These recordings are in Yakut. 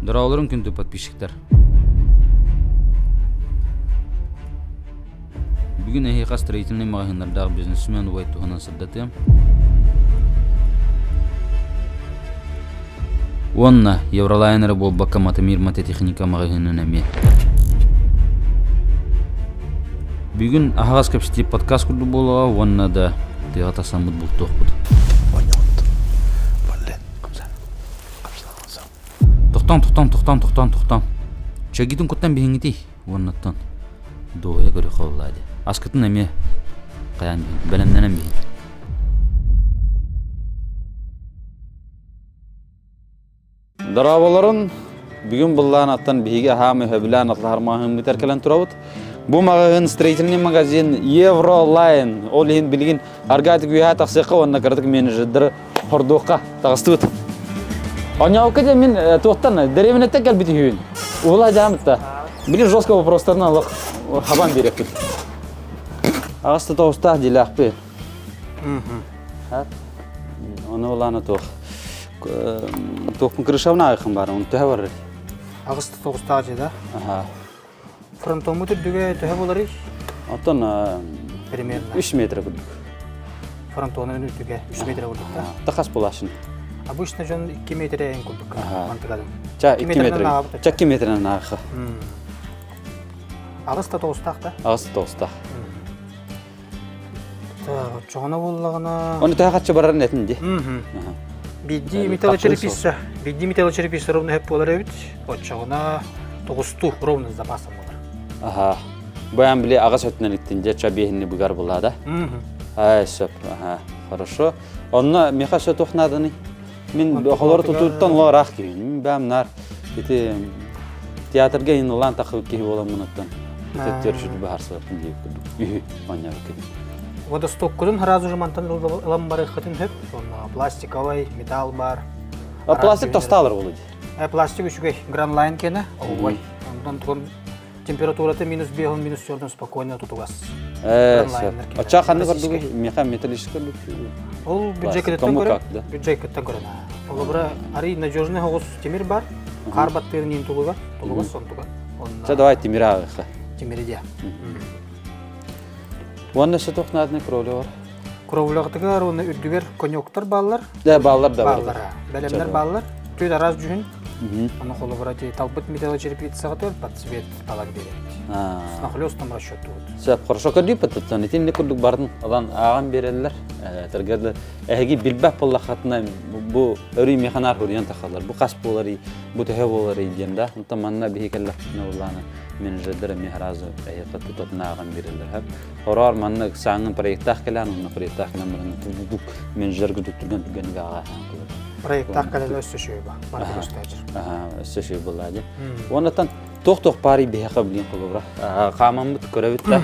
Дороолорун күндү подписчиктар. Бүгүн эһиэхэ строительнай маҕаһыыннардаах бизнесмен убай туһунан сырдатыам. Уонна Евролайн эрэ буолбакка Матамир мототехника маҕаһыынын эмиэ. Бүгүн аһаҕас кэпсэтии подкаст курдук буолуоҕа уонна да тыаҕа тахсаммыт бултуохпут. Тохтоон, тохтоон, тохтоон, тохтоон, тохтоон. Чэгитин куттан биһиҥҥитий уоннаттан дуоһуйа көрүөххэ буоллаа дии. Аскытын эмиэ хайаан биһин, бэлэмнэнэн биһин. Дорооболорун, бүгүн быллаан аттан биһиги аһаам өһөбүлээн атлаһар маҕаһыыммытыгар кэлэн турабыт. Бу маҕаһыын строительный магазин Евролайн. Ол иһин билигин аргаатык үөһээ тахсыахха уонна кыратык менеджердары хордуохха таҕыстыбыт. Оньоолка диэн мин туохтан дэриэбинэттэн кэлбит үһүбүн. Уола дьаамытта. Били жестко вопростарынан олох хабан биэрэппит. Аҕыс да тоҕустаах дьиэлээхпит. Ону улаана туох туохпун крышабын аайхын баар, оны төһө барар? Аҕыс да тоҕустаах дьиэ да? Аха. Фронтоммут үрдүгэ төһө буоларый? Оттон Примерно. 3 метр курдук. Фронтонун үрдүгэ 3 метр курдук да? Тахас булашын. Обычно дьон 2 метр эйин курдук мантыгадын. Ча 2 метр. Ча 2 метрынан ааха. Аҕыс да тоҕустаах да? Аҕыс да тоҕустаах. Так, оччоҕуна буоллаҕына... Оны төһө хаччы барарын этин ди. Бидди металлочерепица. Бидди металлочерепица ровно хөп буолар эбит. Оччоҕуна тоҕустуу ровно с запасом буолар. Аха. Баян били аҕас өттүнэн иттин дьэ ча биэһинни быгар булаа да. Ай, сөп. Аха. Хорошо. Онно миэхэ өссө туох нааданы? Мин холор тутууттан лоораах киһи. Мин бэм нар ити театрга инылаан тахыбыт киһи буоламмын оттон ити төрүчүт баһарсыбаппын диэбит курдук үһү манньабыт киһи. Водостоккутун сразу же мантан ылан барыаххытын сөп. Онно пластиковай, металл бар. А пластик тостаалар болу ди. Пластик үчүгэй. Гранлайн кене, оҕуй. Онтон тугун температурата минус 5 минус 4 спокойно тутугас. Оччо ханнык ордугуй? Меха металлический ордук. Ол бюджекеттен көрөн. Бюджекеттен көрөн. Олобура арый надежный хоҕус тимир бар. Хаар баттыырын иин тулуга, тулуга сонтуга. Ча давай тимир ааҕыха. Тимири дия. Уонна өссө туох нааданы кровля бар? Кровлягытыгар уонна үрдүгэр коньяктар бааллар. Да, бааллар да бааллар. Бэлэмнэр бааллар. Түөт араас дьүһүн. Аны холобура талбыт металлочерепицаҕа под цвет талан биэрэбит. С нахлёстом расчеттуут. Сөп, хорошо көрдүүппүт итинник курдук барын ылан ааҕан биэрэллэр. Этэргэр эһиги билбэт буоллаххытына бу өрүү механар хуруйан тахалар. Бу хас буоларый, бу төһө буоларый диэн да. Онтон манна биһи кэллэхпитинэ улаана менеджердер эмиэ сразу эһиэхэ тутатына ааҕан биэрэллэр. Хороор манна ыксааҥҥын проектаах кэлээн, онно проектаах кэлэн баран тугук менеджергэ туттурган түргэнник ааҕа Проектаах кэлэн өссө шөй ба, барыта көстөөчүр. Өссө шөй буолла дии. Оннотон туох-туох паарый биһиэхэ билин холобура. Хаамаммыт көрөбүт да.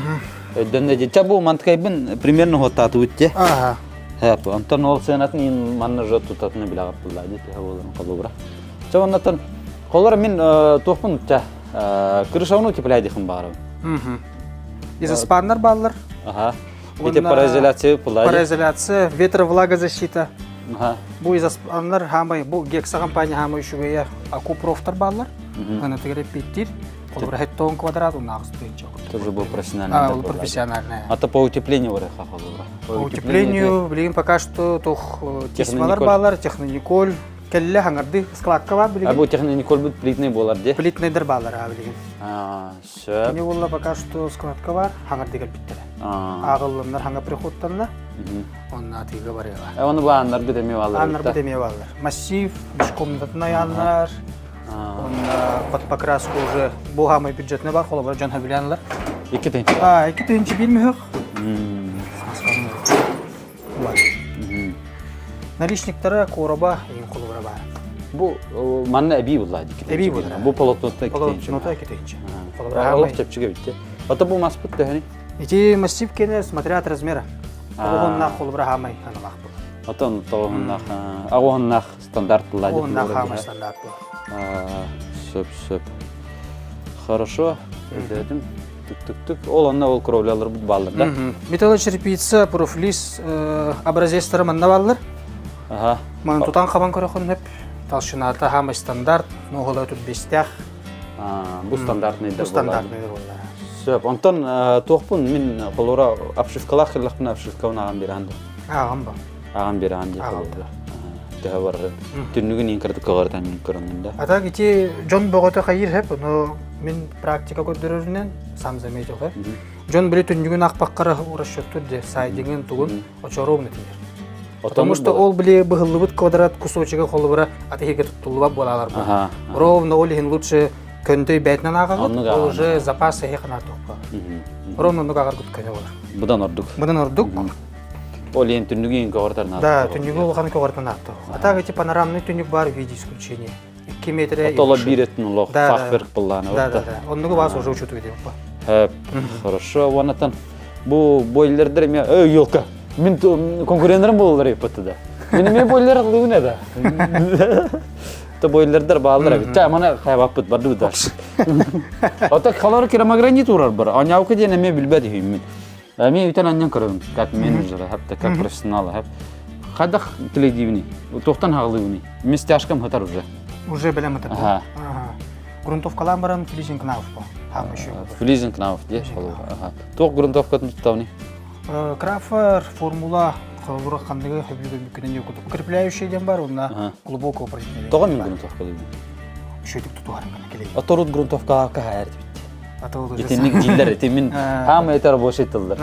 Өйдөннө дии. Ча бу мантыкайбын примерно хуоттаатыбыт дии. Ага. Хэп, онтон ол сыанатын ин манна уже тутатына билэҕит булла дии төһө буоларын холобура. Ча оннотон холор мин туохпун ча крышауну утепляй дихин баарым. Изоспаннар бааллар. Ага. Ити пароизоляция пулай. Пароизоляция, ветровлагозащита. Ага. Бу изоспаннар хамай, бу Гекса компания хамай үчүгэйэ акупрофтар бааллар. Аны тигere питтир. Холобура хеттон квадрат унагыс тыынча. Тоже был профессиональный. А, ол профессиональный. А то по утеплению барыха холобура. По утеплению, блин, пока что тух тесмалар баалар, технониколь, Кэллэ хаҥарды складка бар билигин. А бу технониколь бут плитный буолар дии. Плитныйдар баалар аа билигин. Аа, сөп. Кини буолла пока что складка бар, хаҥарды кэлбиттэрэ. Ааҕылланнар хаҥа приходтанна. Онно атыыга барыаҕа. Э, оны бу ааннарбыт эмиэ бааллар. Ааннарбыт эмиэ бааллар. Массив, межкомнатный ааннар. Онно под покраску уже бу хаамай бюджетный бар, холобура дьон хөбүлээн 2 тыһыынча. А, 2 тыһыынча биир мөһөх. Наличниктара короба ең холобура баар. Бу манна эбии булла Эбии булла. Бу полотнота Полотнота китинчи. Холобура Олох чэпчиге битте. Ата бу маспыт төһөни? Ити массив кене смотря от размера. Тоҕуһуннаах холобура хаамай аналаах бу. Отон тоҕуһуннаах аҕуһуннаах стандарт булла. Тоҕуһуннаах хаамай стандарт бу. Сөп сөп. Хорошо. Өйдөөтүм. Түк-түк-түк. Ол онно ол кровляларбыт бааллар да? Металлочерепица, профлист образецтары манна бааллар. Аха. Манан тутан хабан көрөхүн хөп. Толщината самый стандарт, нуоһула түрбэстээх. Бу стандартный Бу стандартный буолла. Сөп. Онтон туохпун мин холура обшивкалаах кэллэхпинэ обшивкабын ааҕан биэрэҕин да? Ааҕан ба. Ааҕан биэрэҕин дии холура. Төһө барарын. Түннүгүн иин кырдык көҕөртөн мин көрөҥүн да. А так ити дьон бөҕөтө хайыр хэп, но мин практика көрдөрөрүнэн сам заметил хэп. Дьон били түннүгүн аахпаккара расчеттур де сайдиҥын тугун очоруобуна тиийэр. Потому что ол били быһыллыбыт квадрат кусочега холобура атыһыга туттуллубат буолалар бу. Ровно ол иһин лучше көндөй бээтинэн ааҕаҕыт, ол уже запас эһи ханаар туохпа. Ровно оннук ааҕаргыт көнө болар. Будан ордук. Будан ордук. Ол иһин түннүгү иһин көҕөртөр Да, түннүгү улахан көҕөртөн аатта. А так эти панорамный түннүк бар в виде исключения. 2 метра. Отоло биир өттүн олох фахверк быллааны. Да, да, да. Оннугу вас уже учуту деп. Хорошо, онатан бу бойлердер эме эй елка мин конкурентларым болалар еппетти да. Мин эме бойлер алыбын да. Та бойлердер баалар эбит. Та мана хайбаппыт барды да. Ата халар керамогранит урар бар. Аняука диэн эме билбэт үһүммүн. Эми үтен анньан көрөбүн, как менеджера, хапта как профессионала, хап. Хайдах клейдиибини, туохтан хаҕылыыбыный? Мин стяжкам хатар уже. Уже билем это. Ага. Грунтовкалаан баран флизинг кнауф по. Хам еще. Флизинг кнауф де. Ага. Туох грунтовкатын туттавни? Крафер формула холура ханныгы хөбүлүгө бүкүнен yok. Укрепляющий ден бар, онна глубокого проникновения. Тоҕо мин грунтовка дейбин? Үшөтүк тутуарың келей. Оторут грунтовкаға кахайар Итинник дииллэр, ити мин хаама этэр рабочий тыллар.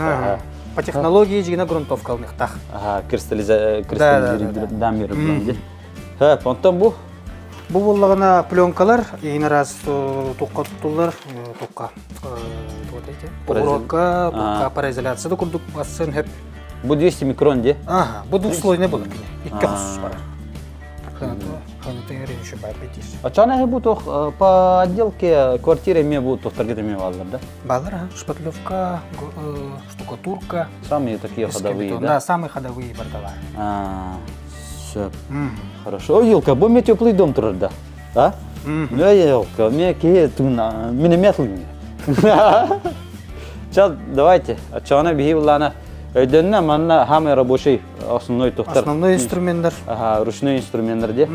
По технологии жигина грунтовка алныхтах. Ага, кристаллизация Хөп, онтон бу? Бу буллагына пленкалар, иин раз туққа туттулар, туққа. Урока, туққа параизоляция да курдук бассын хөп. Бу 200 микрон де? Ага, бу двухслойный болар кини. Икки хос барар. Ачана бу тох по отделке квартиры эме бу тохтарга эме баллар да? Баллар, шпатлевка, штукатурка. Самые такие ходовые, да? Да, самые ходовые бардалар. Все. Хорошо. Ой, елка, бу ме теплый дом турар да? А? Ну, елка, ме ке туна, мине метлы. Чал, давайте. Ачана биһи буллана өйдөннө манна хамай рабочий основной тухтар. Основной инструменттар. Ага, ручной инструменттар де.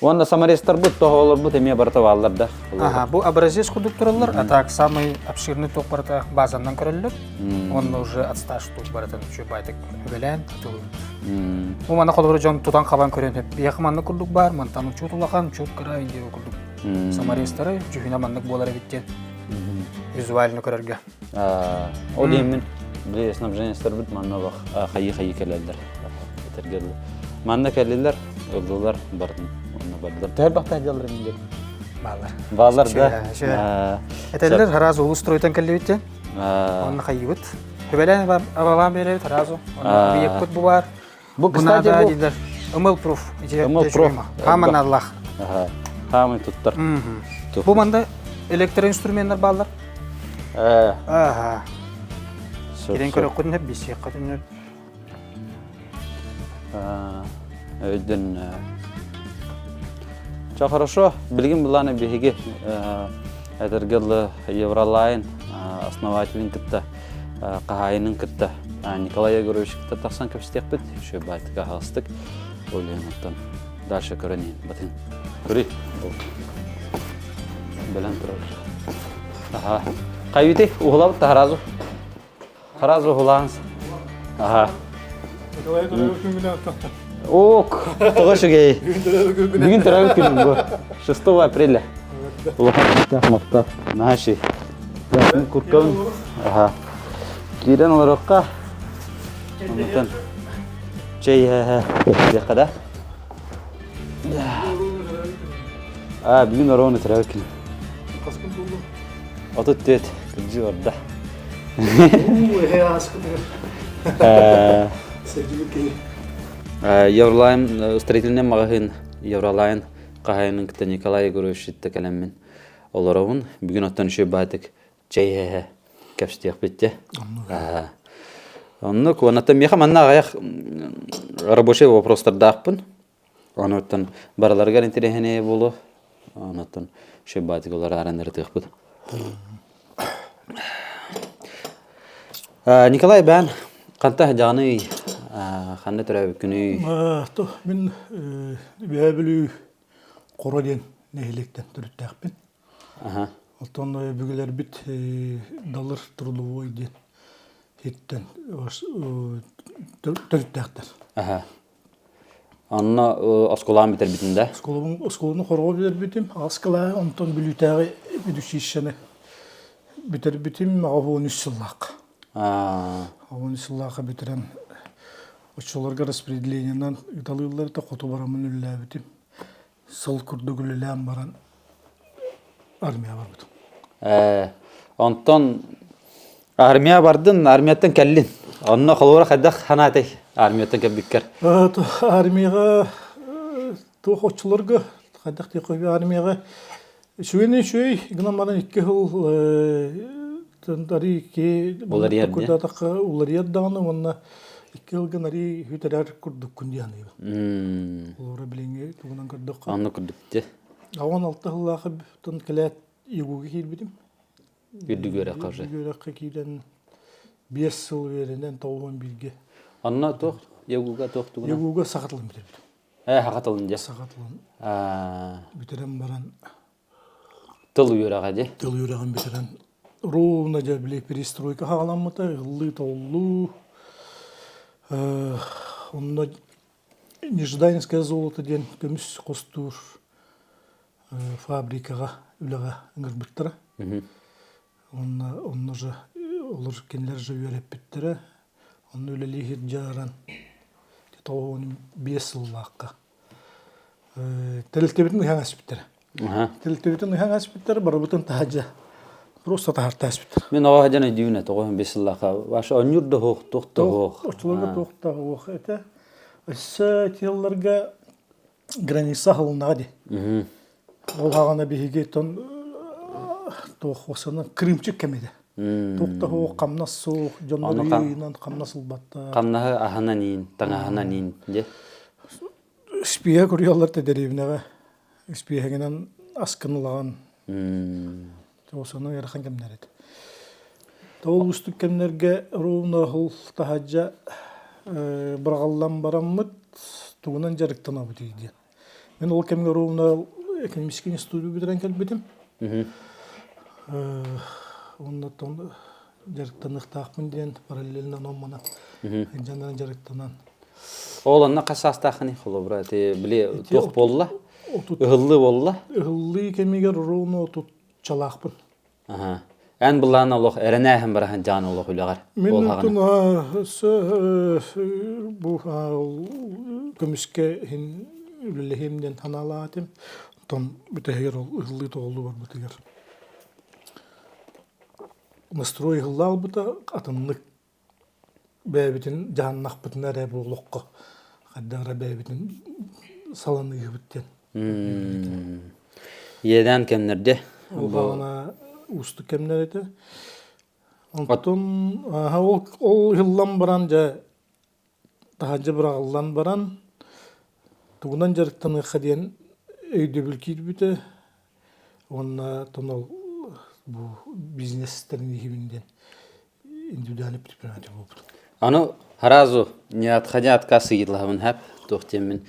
Уонна саморезтар бут, тоһолор бут эмиэ барыта бааллар да. Ага, бу образец курдук тураллар, а так самый обширный ток барыта базандан көрөллөр. Онно уже от 100 штук барытын үчү байтык үбэлээн тутулун. Бу мана холобура дьон тутан хабан көрөн биэхэ маннык курдук бар, мантан учут улахан, учут кыра индио курдук. Саморезтары дьүһүнэ маннык буолар эбит диэн визуально көрөргө. Ол иһин били снабженецтэрбит манна олох хайыы-хайыы кэлэллэр. Этэргэ дылы. Манна кэллилэр, ыллылар, бардым. Онно бардылар. Төһө бахта дьаллар диэн? Баалар. Баалар да. Этэллэр сразу улус стройтан кэллибит Онно хайыбыт. Хүбэлээн абалаан биэрэбит сразу. Онно объекпут бу бар. Бу, кстати, бу... Ымыл пруф. Ымыл пруф. Хаман Аллах. Хамай туттар. Бу манда электроинструменттар баалар. Ага. Кирен көрөккүн бисиэккүн Өйдөн Ча хорошо, билигин былааны биһиги этэргэ Евролайн основателин кытта хаһаайынын кытта Николай Егорович кытта тахсан кэпсэтиэхпит. Үчүгэй баайтык аһаҕастык. Ол иһин оттон дальше көрөн иһин батын. Көрүй. Бэлэн турар. Аха. Хайбити уһулабыт та харазу. Харазу уһулаанс. Аха. Николай төрөөбүт күнгүнэн Ок, тоҕо үчүгэй. Бүгүн төрөөбүт күнүм бу. 6 апреля. Улахан махтал. Наши. Куркабын. Аха. Киирэн олорохха. Онтон чэй диэххэ да. Аа, бүгүн ороон төрөөбүт күнүм. Хас күн буолла? 34 кырдьыы барда. Уу, эһэ ааспытыгар. Сэргибит киһи. Евролайн строительный маҕаһыын Евролайн хаһаайынын кытта Николай Егорович кэлэммин олоробун. Бүгүн оттон үчүгэй баатык чэй иһэ кэпсэтиэхпит дии. Оннук уонна миэхэ манна аҕыйах рабочий вопростардаахпын. Онуттан барыларыгар интэриэһинэй буолуо. Онуттан үчүгэй баатык олор ааран ырытыахпыт. Николай бээн ханта дьаҕаный? Ханна төрөөбүккүнүй? Мин Үөһээ Бүлүү Хоро диэн нэһилиэктэн төрүттээхпин. Оттон өбүгэлэрбит Далыр Трудовой диэн сиртэн төрүттээхтэр. Онно оскуолаҕын бүтэрбитин да? Оскуоланы Хороҕо бүтэрбитим. Аҕыс кылааһы, онтон Бүлүүтээҕи педучилищены бүтэрбитим 83 сыллаах. 83 сыллаахха бүтэрэн оччолорго распределениенан ыыталыыллар да хоту бараммын үлэлээбитим. Сыл курдук үлэлээн баран армия барбытым. Онтон армия бардын, армияттан кэллин. Онно холобура хайдах санаатай армияттан кэлбиккэр? Армияҕа туох оччолорго хайдах диэххэ армияҕа үчүгэйин үчүгэй гынан баран икки сыл арыы икки курдаатахха уларыйар даҕаны уонна икки сылгын арыы сүтэрэр курдуккун дии саныыбын. Олора билиҥҥи тугунан көрдөххө. Онно курдук дии. 16 сыллаахтан кэлээт ЕГУга киирбитим. Үрдүк үөрэххэ уже. Үрдүк үөрэххэ киирэн 5 сыл үөрэнэн 91-ге. Онно туох ЕГУга туох тугунан? ЕГУга саха тылын бүтэрбитим. Ээ, саха тылын дьэ. Саха тылын бүтэрэн баран Тыл үөрэҕэ дии. Тыл үөрэҕин бүтэрэн ровно дьэ били перестройка хаҕаламмыта, ыллыы-толлуу. Онно Нежданинское золото диэн көмүс хостуур фабрикаҕа үлэҕэ ыҥырбыттара. Онно онно же олор кинилэр же үөрэппиттэрэ. Онно үлэлии сылдьаран 95 сыллаахха тэрилтэбитин ыһан аспыттара. Тэрилтэбитин ыһан аспыттара, барыбытын таһырдьа просто таһарта аспыттар. Мин оҕо сылдьан өйдүүбүн этэ, оҕо 5 сыллаахха ваша онньуур да суох, туох да суох. Оччолорго туох да суох этэ. Өссө ити сылларга граница аһылыннаҕа дии. Ол хаҕана биһиги тон туох осаны крымчик кэмэ этэ. Туох да суох, хамнас суох, дьоннор ыйынан хамнас ылбаттар. Хамнаһы аһынан иин, таҥаһынан иин дьэ. Испииһэ куруйаллар да дэриэбинэҕэ. Испииһэгинэн аскын ылаҕын. Осаны ыарахан кэмнэр этэ. Ол уустук кэмнэргэ ровно ол таһырдьа быраҕыллан бараммыт тугунан дьарыктанабыт диэн. Мин ол кэмҥэ ровно экономический институту бүтэрэн кэлбитим. Оннуттан дьарыктаныахтаахпын диэн параллельно онон-манан дьоннорун дьарыктанан. Ол онно хас саастааххыный холобура ити били туох буолла? Ыһыллыы буолла? Ыһыллыы кэмигэр ровно отуччалаахпын. Аха. Эн былаан олох эрэнээһин бараһын дьаан олох үлэҕэр. Мин онтон бу көмүскэ иһин үлэлэһиэм диэн санаалаатым. Онтон бүтэһигэр ол ыһыллыы тоҕуллуу барбытыгар настрой ыһылла албыта атыннык бэйэбитин дьаһаннахпытына эрэ бу олоххо хайдах эрэ бэйэбитин саланыыһыбыт диэн. Иэдээн кэмнэрде. Ол баҕана уустук кэмнэр этэ. Онтон ол, ол ыһыллан баран дьэ таһырдьа быраҕыллан баран тугунан дьарыктаныахха диэн өйдөбүл киирбитэ уонна тонол бу бизнестэрин иһибин диэн индивидуальный предприниматель буолбутум. Аны сразу не отходя от кассы ыйыталаһабын хэп туох диэммин.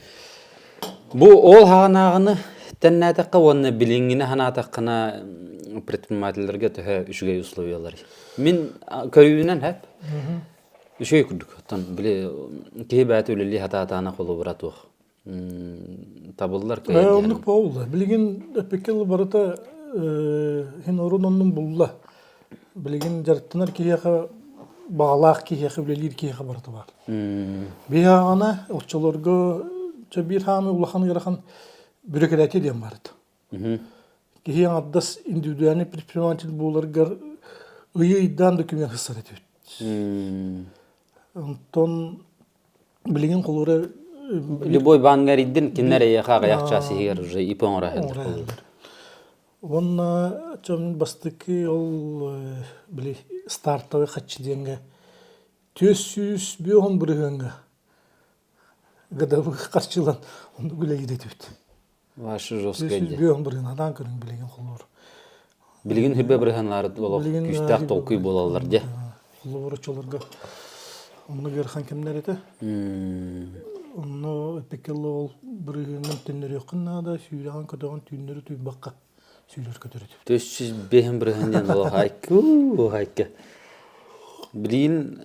Бу ол хаҕанааҕыны тэннээтэххэ уонна билиҥҥини санаатаххына предпринимателлэргэ төһө үчүгэй условиялар. Мин көрүүнэн хэп Үчүгэй курдук. Оттон били киһи бэйэтэ үлэлии сатаатаҕына холобура туох табыллар кыайан Оннук буолла. Билигин эппиккэ барыта иһин орун оннун булла. Билигин дьарыктанар киһиэхэ баҕалаах киһиэхэ үлэлиир киһиэхэ барыта баар. Биһи аҕана оччолорго чэ биир хааны улахан ыарахан бюрократия диэн баар этэ. Киһи аҥардас индивидуальный предприниматель буоларгар ыйы-ыйдаан документ сысар этибит. Онтон билигин холура Любой банга эрийдин кинилэр эйиэхэ аҕыйах чаас иһигэр уже ИП оҥоро сылдьар. Уонна чон бастакы ол били стартовый хаччы диэҥҥэ 400 бырыһыаҥҥа годовых харчылан оннук үлэлиир этибит. Ваше жесткое Сүүс бүөн бырыһыанадан көрүҥ билигин холуур. Билигин хүрбэ бырыһыаналары олох күүстээх толкуй буолаллар дьэ. Холобур оччолорго. Онно ыарахан кэмнэр этэ. Онно эппиккэ ол бырыһыаҥҥын төннөрүөххүн наада, сүүрэҕин көтөҕүн түүннэри тууйбакка сүүрэр көтөр этибит. 405 бырыһыан диэн олох айку айка. Билигин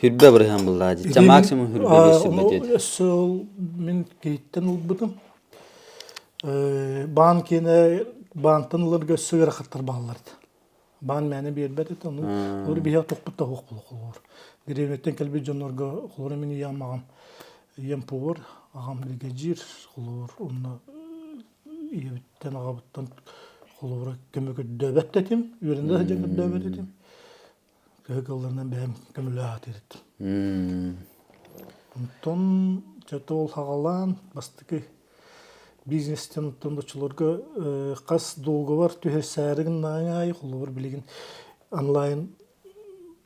хүрбэ бырыһыан буллаа дии. Максимум хүрбэ биэс сүрбэ диэт. Өссө ол мин киһиттэн ылбытым. Баан киэнэ баантан ыларга өссө ыарахаттар бааллар этэ. Баан мээнэ биэрбэт этэ, ону олор биһиэхэ тохпут да суох буолуо холобур. Дэриэбинэттэн кэлбит дьоннорго холобур мин ийэм аҕам ийэм повар, аҕам биригэдьиир холобур онно ийэбиттэн аҕабыттан холобура көмө көрдөөбөт да этим, үөрэнэ да сылдьан көрдөөбөт этим. Төһө кыалларынан бэйэм көмөлөһө сатыыр этим. Онтон чэ ол хаҕалаан бастакы бизнестен оттон оччолорго хас договор түһэрсээри гыннаҕыҥ аайы холобур билигин онлайн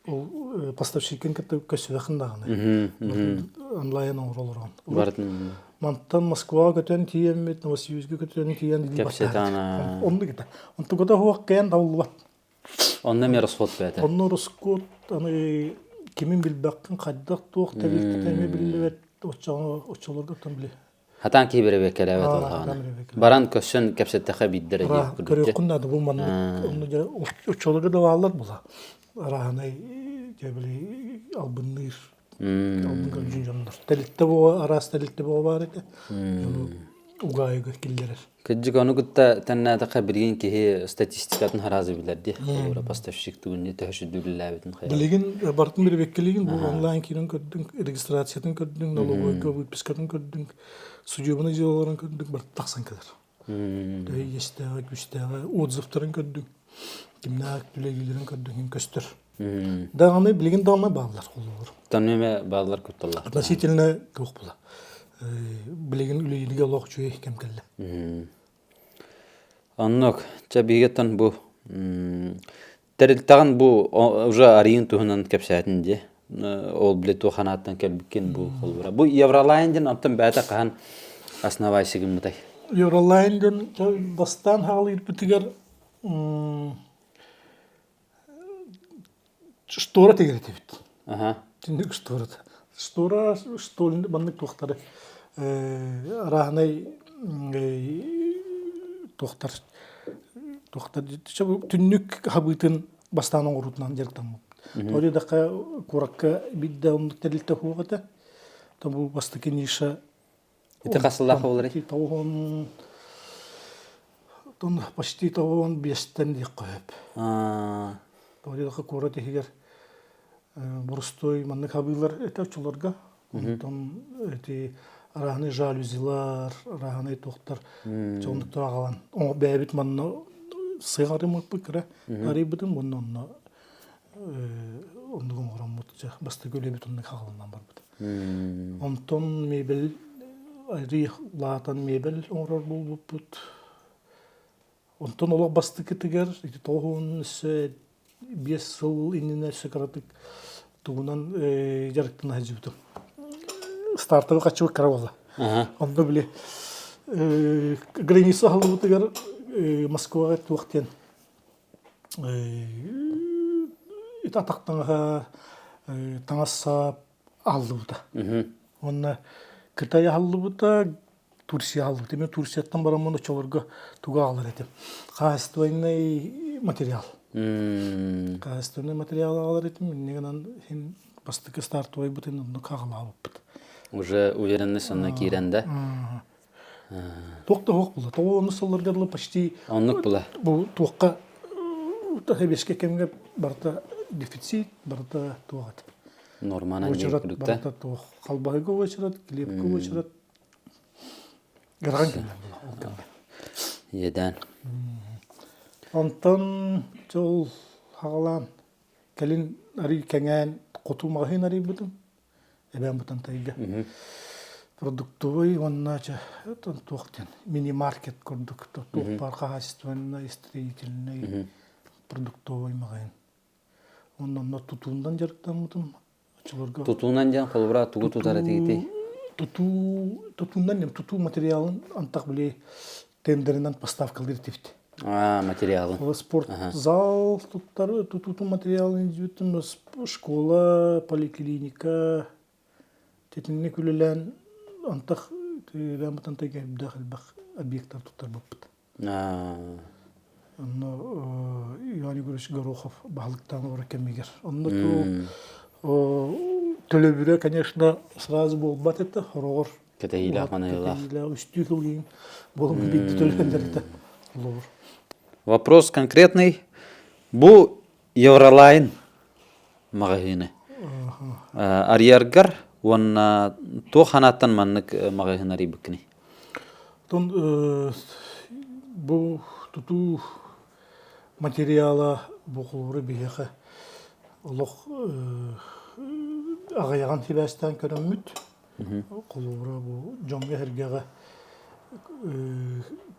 ол поставщикын кытта көссүбэхин даҕаны онлайн оҥоро олорон мантан Москваҕа көтөн тиийэммит Новосибирскэ көтөн тиийэн оннук этэ онтугата суох кээн табыллыбат Онно эмиэ расход бэйэтэ. Онно ороскуот аны кимин билбэккин хайдах туох тэрилтэтэ эмиэ биллибэт оччоҕо оччолорго оттон били Хатаан киһи бэрэбиэркэлээбэт олохаҕына. Баран көрсөн кэпсэттэххэ биирдэрэ диэх курдук. Көрүөххүн наада бу маннык онно дьэ оччолорго да бааллар була. Арааһынай дьэ били албынныыр албын көрдьүн дьоннор. Тэрилтэ буо араас тэрилтэ буо баар этэ. Угаайыга киллэрэр. Кырдьык ону кытта тэннээтэххэ билигин киһи статистикатын хараазы билэр дии. Холобура поставщик тугунни төһө сүрдүүлээбитин хайа. Билигин бартын бирибеккилигин бу онлайн киирэн көрдүҥ, регистрациятын көрдүҥ, налоговойга выпискатын көрдүҥ, судебный делаларын көрдүҥ, барыта тахсан кэлэр. Төһө иэстээҕэ, күүстээҕэ, отзывтарын көрдүҥ, кимнээх үлэлиилэрин көрдүҥ, көстөр. Даҕаны билигин даҕаны бааллар холобур. Тоннеме бааллар кутталлар. Относительно туох була. Билигин үлэлииргэ олох үчүгэй кэм кэллэ. Оннук. Чэ биһигиттэн бу тэрилтэҕин бу уже арыйын туһунан кэпсээтин дии. Ол били туох ханааттан кэлбиккин бу холобура. Бу Евролайн диэн оттон бэйэтэ хаһан основайсы гыммытай? Евролайн диэн бастаан хаалыырбытыгар Штора тигэр этибит. Түннүк штората. Штора штолин маннык туохтары арааһынай туохтар туохтар түннүк хабыытын бастаан оҥоруутунан дьарыктаммыт. Тоҕо диэтэххэ куоракка биирдэ оннук тэрилтэ суох этэ. Бу бастакы ниша Ити хас сыллаах буоларый? Тоҕуһун почти тоҕуон биэстэн диэххэ сөп. Тоҕо диэтэххэ куорат иһигэр боростуой маннык хабыылар этэ оччолорго. Онтон эти арааһынай жалюзилар, арааһынай туохтар чоҕуннуктар аҕалан бэйэбит манна сыах арыйбыппыт кыра арыйбытым уонна онно оннук оҥороммут бастакы үлэбит оннук хаҕаланан барбыт. Онтон мебель арый улаатан мебель оҥорор буолбуппут. Онтон олох бастакытыгар ити тоҕуһун өссө биэс сыл иннинэ өссө кыратык тугунан дьарыктана сылдьыбытым. Стартовый хаччыбыт кыра буолла. Онно били граница аһыллыбытыгар Москваҕа туох диэн ити атах таҥаһа таҥас-сап аһыллыбыта. Уонна Кытай аһыллыбыта, Турция аһыллыбыта. Мен Турцияттан бараммын оччолорго тугу аҕалар этим? Хаһаайыстыбаннай материал. Хаһаайыстыбаннай материал аҕалар этим. Инньэ гынан иһин бастакы стартовайбытын оннук аҕалаабыппыт. Уже уверенность онно киирэн да? Туох да суох була. Тоҕо оннук сылларга дылы почти Оннук була. Бу туохха сэбиэскэй кэмҥэ барыта дефицит, барыта туох этэ. Норманан Уочарат барыта туох. Халбаһыга уочарат, килиэпкэ уочарат. Ыарахан кэмнэр була ол кэмҥэ. Иэдээн. Онтон дьол хаҕалаан кэлин арый кэҥээн хоту маҕаһыын арыйбытым. Эбээн Бытантайга продуктовый уонна туох диэн мини-маркет курдук туох баар хаһаайыстыбаннай, строительнай, продуктовый маҕаһыын. Уонна онно тутуунан дьарыктаммытым. Оччолорго Тутуунан диэн холобура тугу тутар этигитий? Тутуу тутуунан диэн тутуу материалын антах били тендеринэн поставкалыыр этибит. Материалын. Спортзал туттар, тутуутун материалын илдьибиттим. Школа, поликлиника, титинник үлэлээн антах бутан элбэх элбэх объектар туттарбыппыт. Онно Иван Егорович Горохов баһылыктаан олорор кэмигэр. Онно төлөбүрэ, конечно, сразу буолбат этэ, хороҕор Кэтэһиилээх маныылаах. Кэтэһиилээх үстүү сыл иһин буолуммут биирдэ төлөһөллөр этэ. Олобур. Вопрос конкретный. Бу Евролайн маҕаһыыны арыйаргар уонна туох санааттан маннык маҕаһыын арыйбыккыный? Оттон бу тутуу материала бу холобура биһиэхэ олох аҕыйаҕын сибээстээн көрөммүт. Холобура бу дьоҥҥо-сэргэҕэ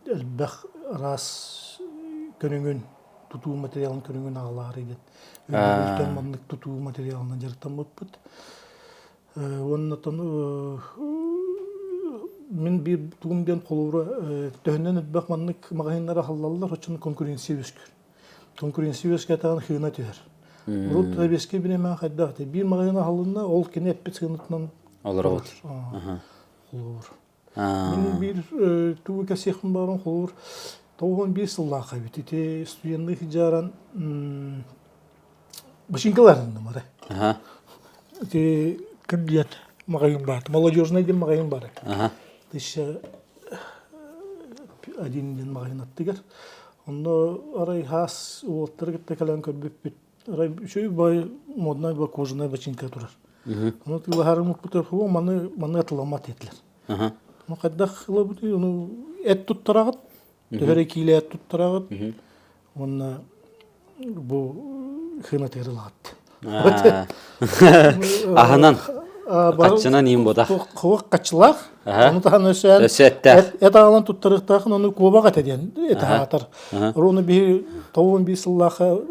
элбэх араас көрүҥүн тутуу материалын көрүҥүн аҕалаары диэн өйдөбүлтэн маннык тутуу материалынан дьарыктаммыппыт. Уонна мин биир тугум диэн холобура төһөннөн элбэх маннык маҕаһыыннар аһыллаллар, оччону конкуренция үөскүүр. Конкуренция үөскээтэҕин хыына түһэр. Урут сэбиэскэй бириэмэҕэ хайдах этэй? Биир маҕаһыын аһылынна, ол кини эппит сыанатынан Олоробут. Холобур. Мин биир тугу кэсиэхпин баҕаран холобур 91 сыллаах эбит. Ити студенныы сылдьааран бачыыҥкаларынным эрэ. Ити ким диэн маҕаһыын баар. Молодежный диэн маҕаһыын баар. 1001 диэн маҕаһыын аттыгар. Онно арай хаас уолаттары кытта кэлэн көрбүппүт. Арай үчүгэй бай моднай ба кожаная бачыыҥка турар. Ону тыылаһарыммыт маны маны атыламмат этилэр. Ну хайдах ылабытый ону эт туттараҕыт, төһө киилэ эт туттараҕыт. Уонна бу хынатыгар ылаҕыт. Аһынан хаччынан иин ботах. Хуох хаччылаах. Ону таһан өсөөн эт аҕалан туттарыахтаахын ону куобах этэ диэн эт аһаатар. Ону биһи тоҕун биир сыллаахха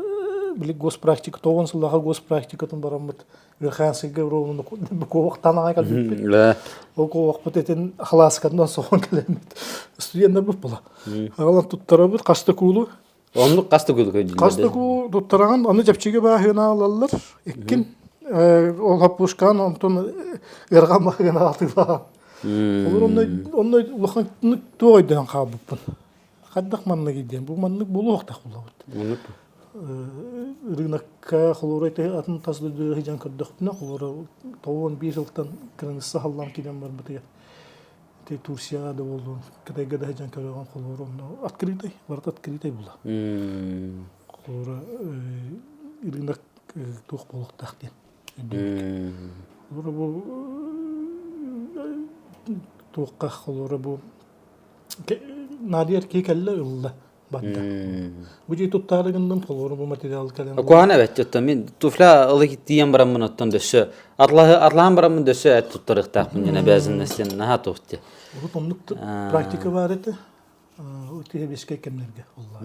били госпрактика тоҕун сыллаахха госпрактикатын бараммыт Верхоянскайга ровно куобахтаан аҕай кэлбиппит. Ол куобахпыт этин халааскатынан соҕон кэлэммит. Студеннарбыт була. Аҕалан туттарабыт хаста куулу Оннук хас да куулу көйдүллэр. Хас да куулу туттараҕын, аны чэпчэки бааһыына алаллар. Иккин ол хаппушкаан онтон ыарҕан баһыгын аҕатыылаах. Олор онно онно улахан туох өйдөөн хаалбыппын. Хайдах маннык диэн бу маннык буолуохтаах булабыт. Оннук. Рынокка холура атын тас дойдуга сылдьан көрдөхпүнэ холура 91 сылтан кыраныысса халлаан киирэн барбытыгар Ити Турцияҕа да буоллун, Кытайга да сылдьан көрөҕүн холобур онно открытай, барыта открытай була. Холобура рынок туох буолуохтаах диэн өйдүүбүт. Холобура бу туохха холобура бу наадыйар киһи кэллэ ылла. Барда. Бу дии туттаары гынным, холобура бу материал кэлэн. Куһаҕан эбэт оттон мин туфля ылы тиийэн бараммын оттон дөссө атлаһы атлаһан бараммын дөссө эт туттарыахтаахпын диэн обязанностен наһаа туох дии. Урут оннук практика баар этэ. Ити эбискэй кэмнэргэ оллаа.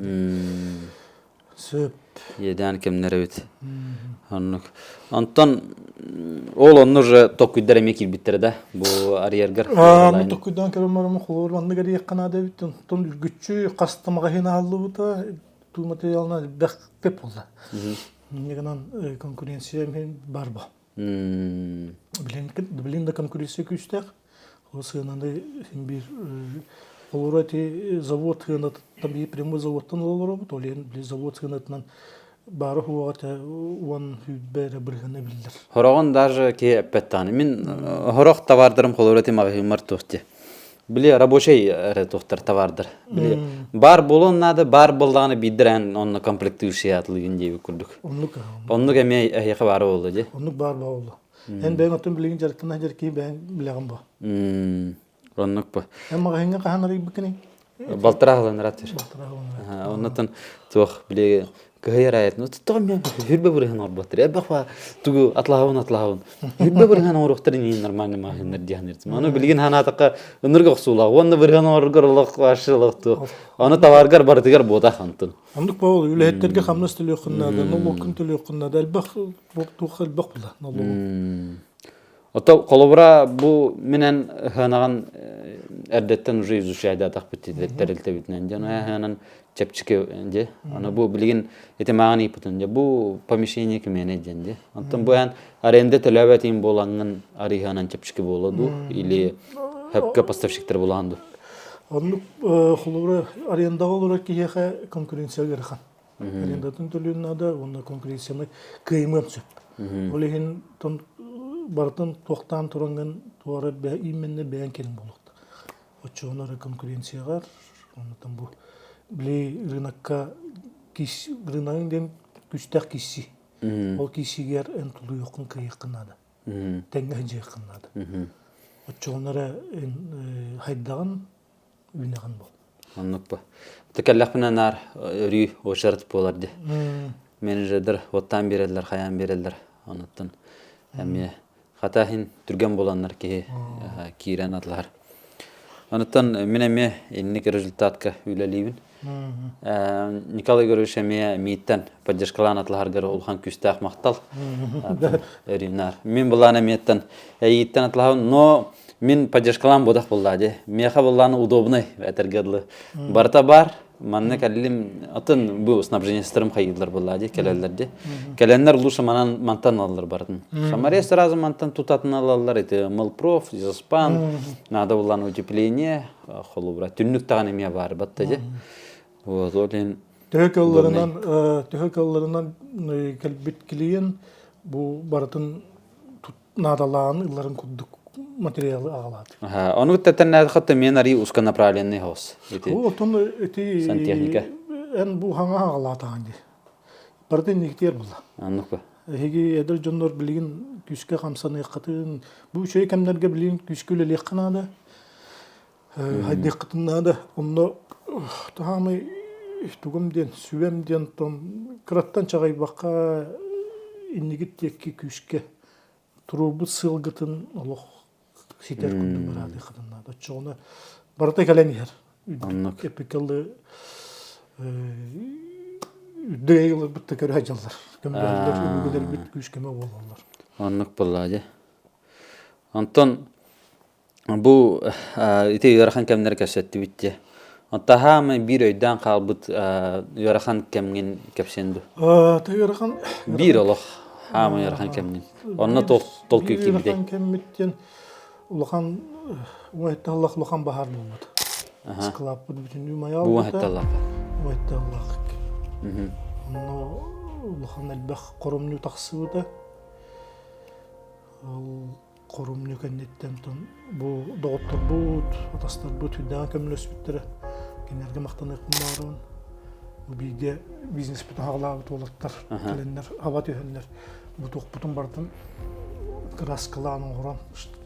Сөп. Иэдээн кэмнэр эбит. Оннук. Онтон ол онно уже токкуйдар эмиэ киирбиттэрэ да бу арыйаргар. Аа, токкуйдаан көрөн бараммын холобур маннык арыйыахха наада эбит. Онтон үргүччү хас да маҕаһыын аһыллыбыта, туу материалынан элбэх көп буолла. Инньэ гынан конкуренция эмиэ бар бо. Билин билин да конкуренция күүстээх. Ол сыананы син биир холобура ити завод сыанатыттан биир прямой заводтан олоробут, ол иһин били завод сыанатынан баара суоҕа этэ уон сүүрбэ эрэ бырыһыана биллэр. Хороҕун даже киһи эппэт даҕаны. Мин хорох товардарым холобура ити маҕаһыыммар туох дии. Били рабочай эрэ туохтар товардар. Били баар буолуон наада, баар буоллаҕына биирдэр эн онно комплектующий атылыгын диэбит курдук. Оннук. Оннук эмиэ эһиэхэ баара буолла дии. Оннук баар буолла. Эн бэйэҥ оттон билигин дьарыктана сылдьар киһи бэйэҥ билэҕин бу. Оннук бу. Эн маҕаһыыҥҥа хаһан арыйбыккыный? Балтараа сылын ыраатыр. Балтараа сылын ыраатыр. Оннотон туох били кыһыйар аайытын тоҕо мен хүрбэ бырыһан оҥорботтор. Эбэх ба тугу атлаһабын атлаһабын. Хүрбэ бырыһан оҥоруохтар иниин нормальный маҕаһыыннар диэн иртим. Аны билигин ханаатахха ынырга охсуулаах. Уонна бырыһан оҥороргор олох вообще олох туох. Аны товаргар барытыгар буотах антын. Оннук буол үлэһиттэргэ хамнас төлүөххүн наада, нолуоккун төлүөххүн наада. Элбэх туох элбэх була нолуогу. Ото холобура бу минэн ыһыанаҕын эрдэттэн уже изучайдаатахпыт тэрилтэбитинэн дьон айаһынан чэпчэки дьэ. Аны бу билигин ити мааҕын ыйыппытын дьэ бу помещение кимиэнэ диэн дьэ. Онтон бу эн аренда төлөөбөт буолаҥҥын арыйыһынан чэпчэки буола дуу или хөпкө поставщиктар булаан дуу? Оннук холобура арендаҕа олорор киһиэхэ конкуренция ыарахан. Арендатын төлүүн наада уонна конкуренцияны кыайымыан сөп. Ол иһин барытын туохтаан тураҥҥын туора именно бэйэҥ кэлин буолуохта. Оччоҕуна конкуренцияҕар оннуттан бу били рынокка рыногыҥ диэн күстээх киирсии. Ол киирсиигэр эн тулуйуоххун кыайыаххын наада. Тэҥҥэ сылдьыаххын наада. Оччоҕуна эрэ эн хайдаҕын үүнэҕин бол. Оннук бу. Кэллэхпинэ наар өрүү очередь буолар дии. Менеджердэр оттаан биэрэллэр, хайаан биэрэллэр. Онуттан эмиэ хата иһин түргэн буоланнар киһи киирэн атлаһар. Онуттан мин эмиэ инник результатка үлэлиибин. Николай Егорович эмиэ мииттэн поддержкалаан атлаһаргар улахан күүстээх махтал. Өрүүнаар. Мин былаан эмиэттэн эйииттэн атлаһабын, но мин поддержкалаан бодах буллаа дии. Миэхэ былаан удобный этэргэ дылы. Барыта бар, манна кэллим атын бу снабженецтерим хайыылар буллаа дии, кэлэллэр дии. Кэлэннэр лучше манан мантан алаллар барытын. Самаре сразу мантан тутатын алаллар ити Мылпроф, Изоспан, надо буллан утепление, холобура түннүк даҕаны эмиэ баар батта дии. Вот ол иһин Төһө кыалларынан төһө кыалларынан кэлбит клиент бу барытын наадалааҕын ылларын курдук материалы аҕалаат. Ону тэтэннээххэ мен ари узконаправленный хос. Отон ити сантехника. Эн бу хаҥа аҕалаатаҕын дии. Барытын инникитиэр була. Аннык ба. Эһиги эдэр дьоннор билигин күүскэ хамсаныаххытын, бу үчүгэй кэмнэргэ билигин күүскэ үлэлиэххэ наада. Хайдыаххытын наада. Онно таһаамай тугум диэн, сүбэм диэн тон кыраттан чаҕыйбакка иннигит диэки күүскэ туруорбут сыалгытын олох ситэр курдук быраатыаххытын наада. Оччоҕуна барыта кэлэн иһэр. Оннук. Эпикалы үрдүк ыларбыт да көрө сылдьаллар. Көмөлөһөллөр, өбүгэлэрбит күүс-көмө буолаллар. Оннук буоллаа дьэ. Онтон бу ити ыарахан кэмнэр кэпсэттибит дьэ. Таһаамай биир өйдөөн хаалбыт ыарахан кэмҥин кэпсиэн дуу? Ыарахан Биир олох хаамай ыарахан кэмҥин. Онно толкуй киирбитэ. Ыарахан кэммит диэн улахан уҥа улахан баһаар буолбут. Склаппыт бүтүннүү май Бу уҥа Уҥа Онно улахан элбэх хоромньу тахсыбыта. Ол хорумньу кэнниттэн бу доҕотторбут, атастарбыт үрдээн көмөлөспүттэрэ. Кинилэргэ махтаныахпын баҕарабын. Бу бииргэ бизнеспитин аҕалаабыт уолаттар кэлэннэр аба түһэннэр бу туохпутун барытын кырааскалаан оҥорон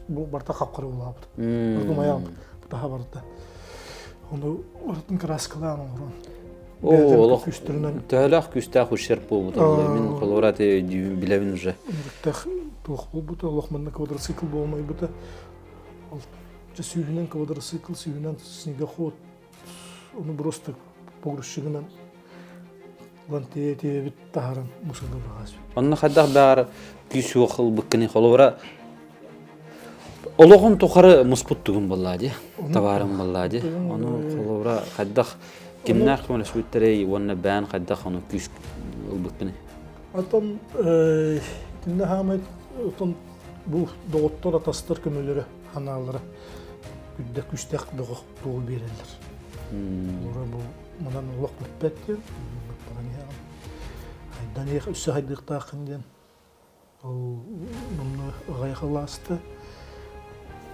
бу барыта хапхары улаабыт. Барыта умайаабыт. Таһа барыта. Ону барытын кырааскалаан оҥорон Олох төһөлөөх күүстээх ущерб буолбута мин холобура өйдүүбүн билэбин уже. Ынырыктаах туох буолбута, олох манна квадроцикл буолмайбыта. Ол сүүһүнэн квадроцикл, сүүһүнэн снегоход, ону просто погрузчигынан ылан тиэйэбит таһааран мусорга быраҕааччы. Онно хайдах баар күүс суох ылбыккыный холобура олоҕун тухары муспут тугун буоллаа дии, табаарым буоллаа дии. Ону холобура хайдах кимнээх көмөлөспүттэрэй уонна бэйэн хайдах ону күүс ылбыккыный? Оттон итиннэ хаамай отон бу доҕоттор атастар көмөлөрө ханаалара күддэ күстээх бөҕөх тугу биэрэллэр. Олора бу манан олох бүппэт диэн баран иһэҕин. Хайдан өссө хайдыахтааххын диэн Ол онно аҕыйах ылааста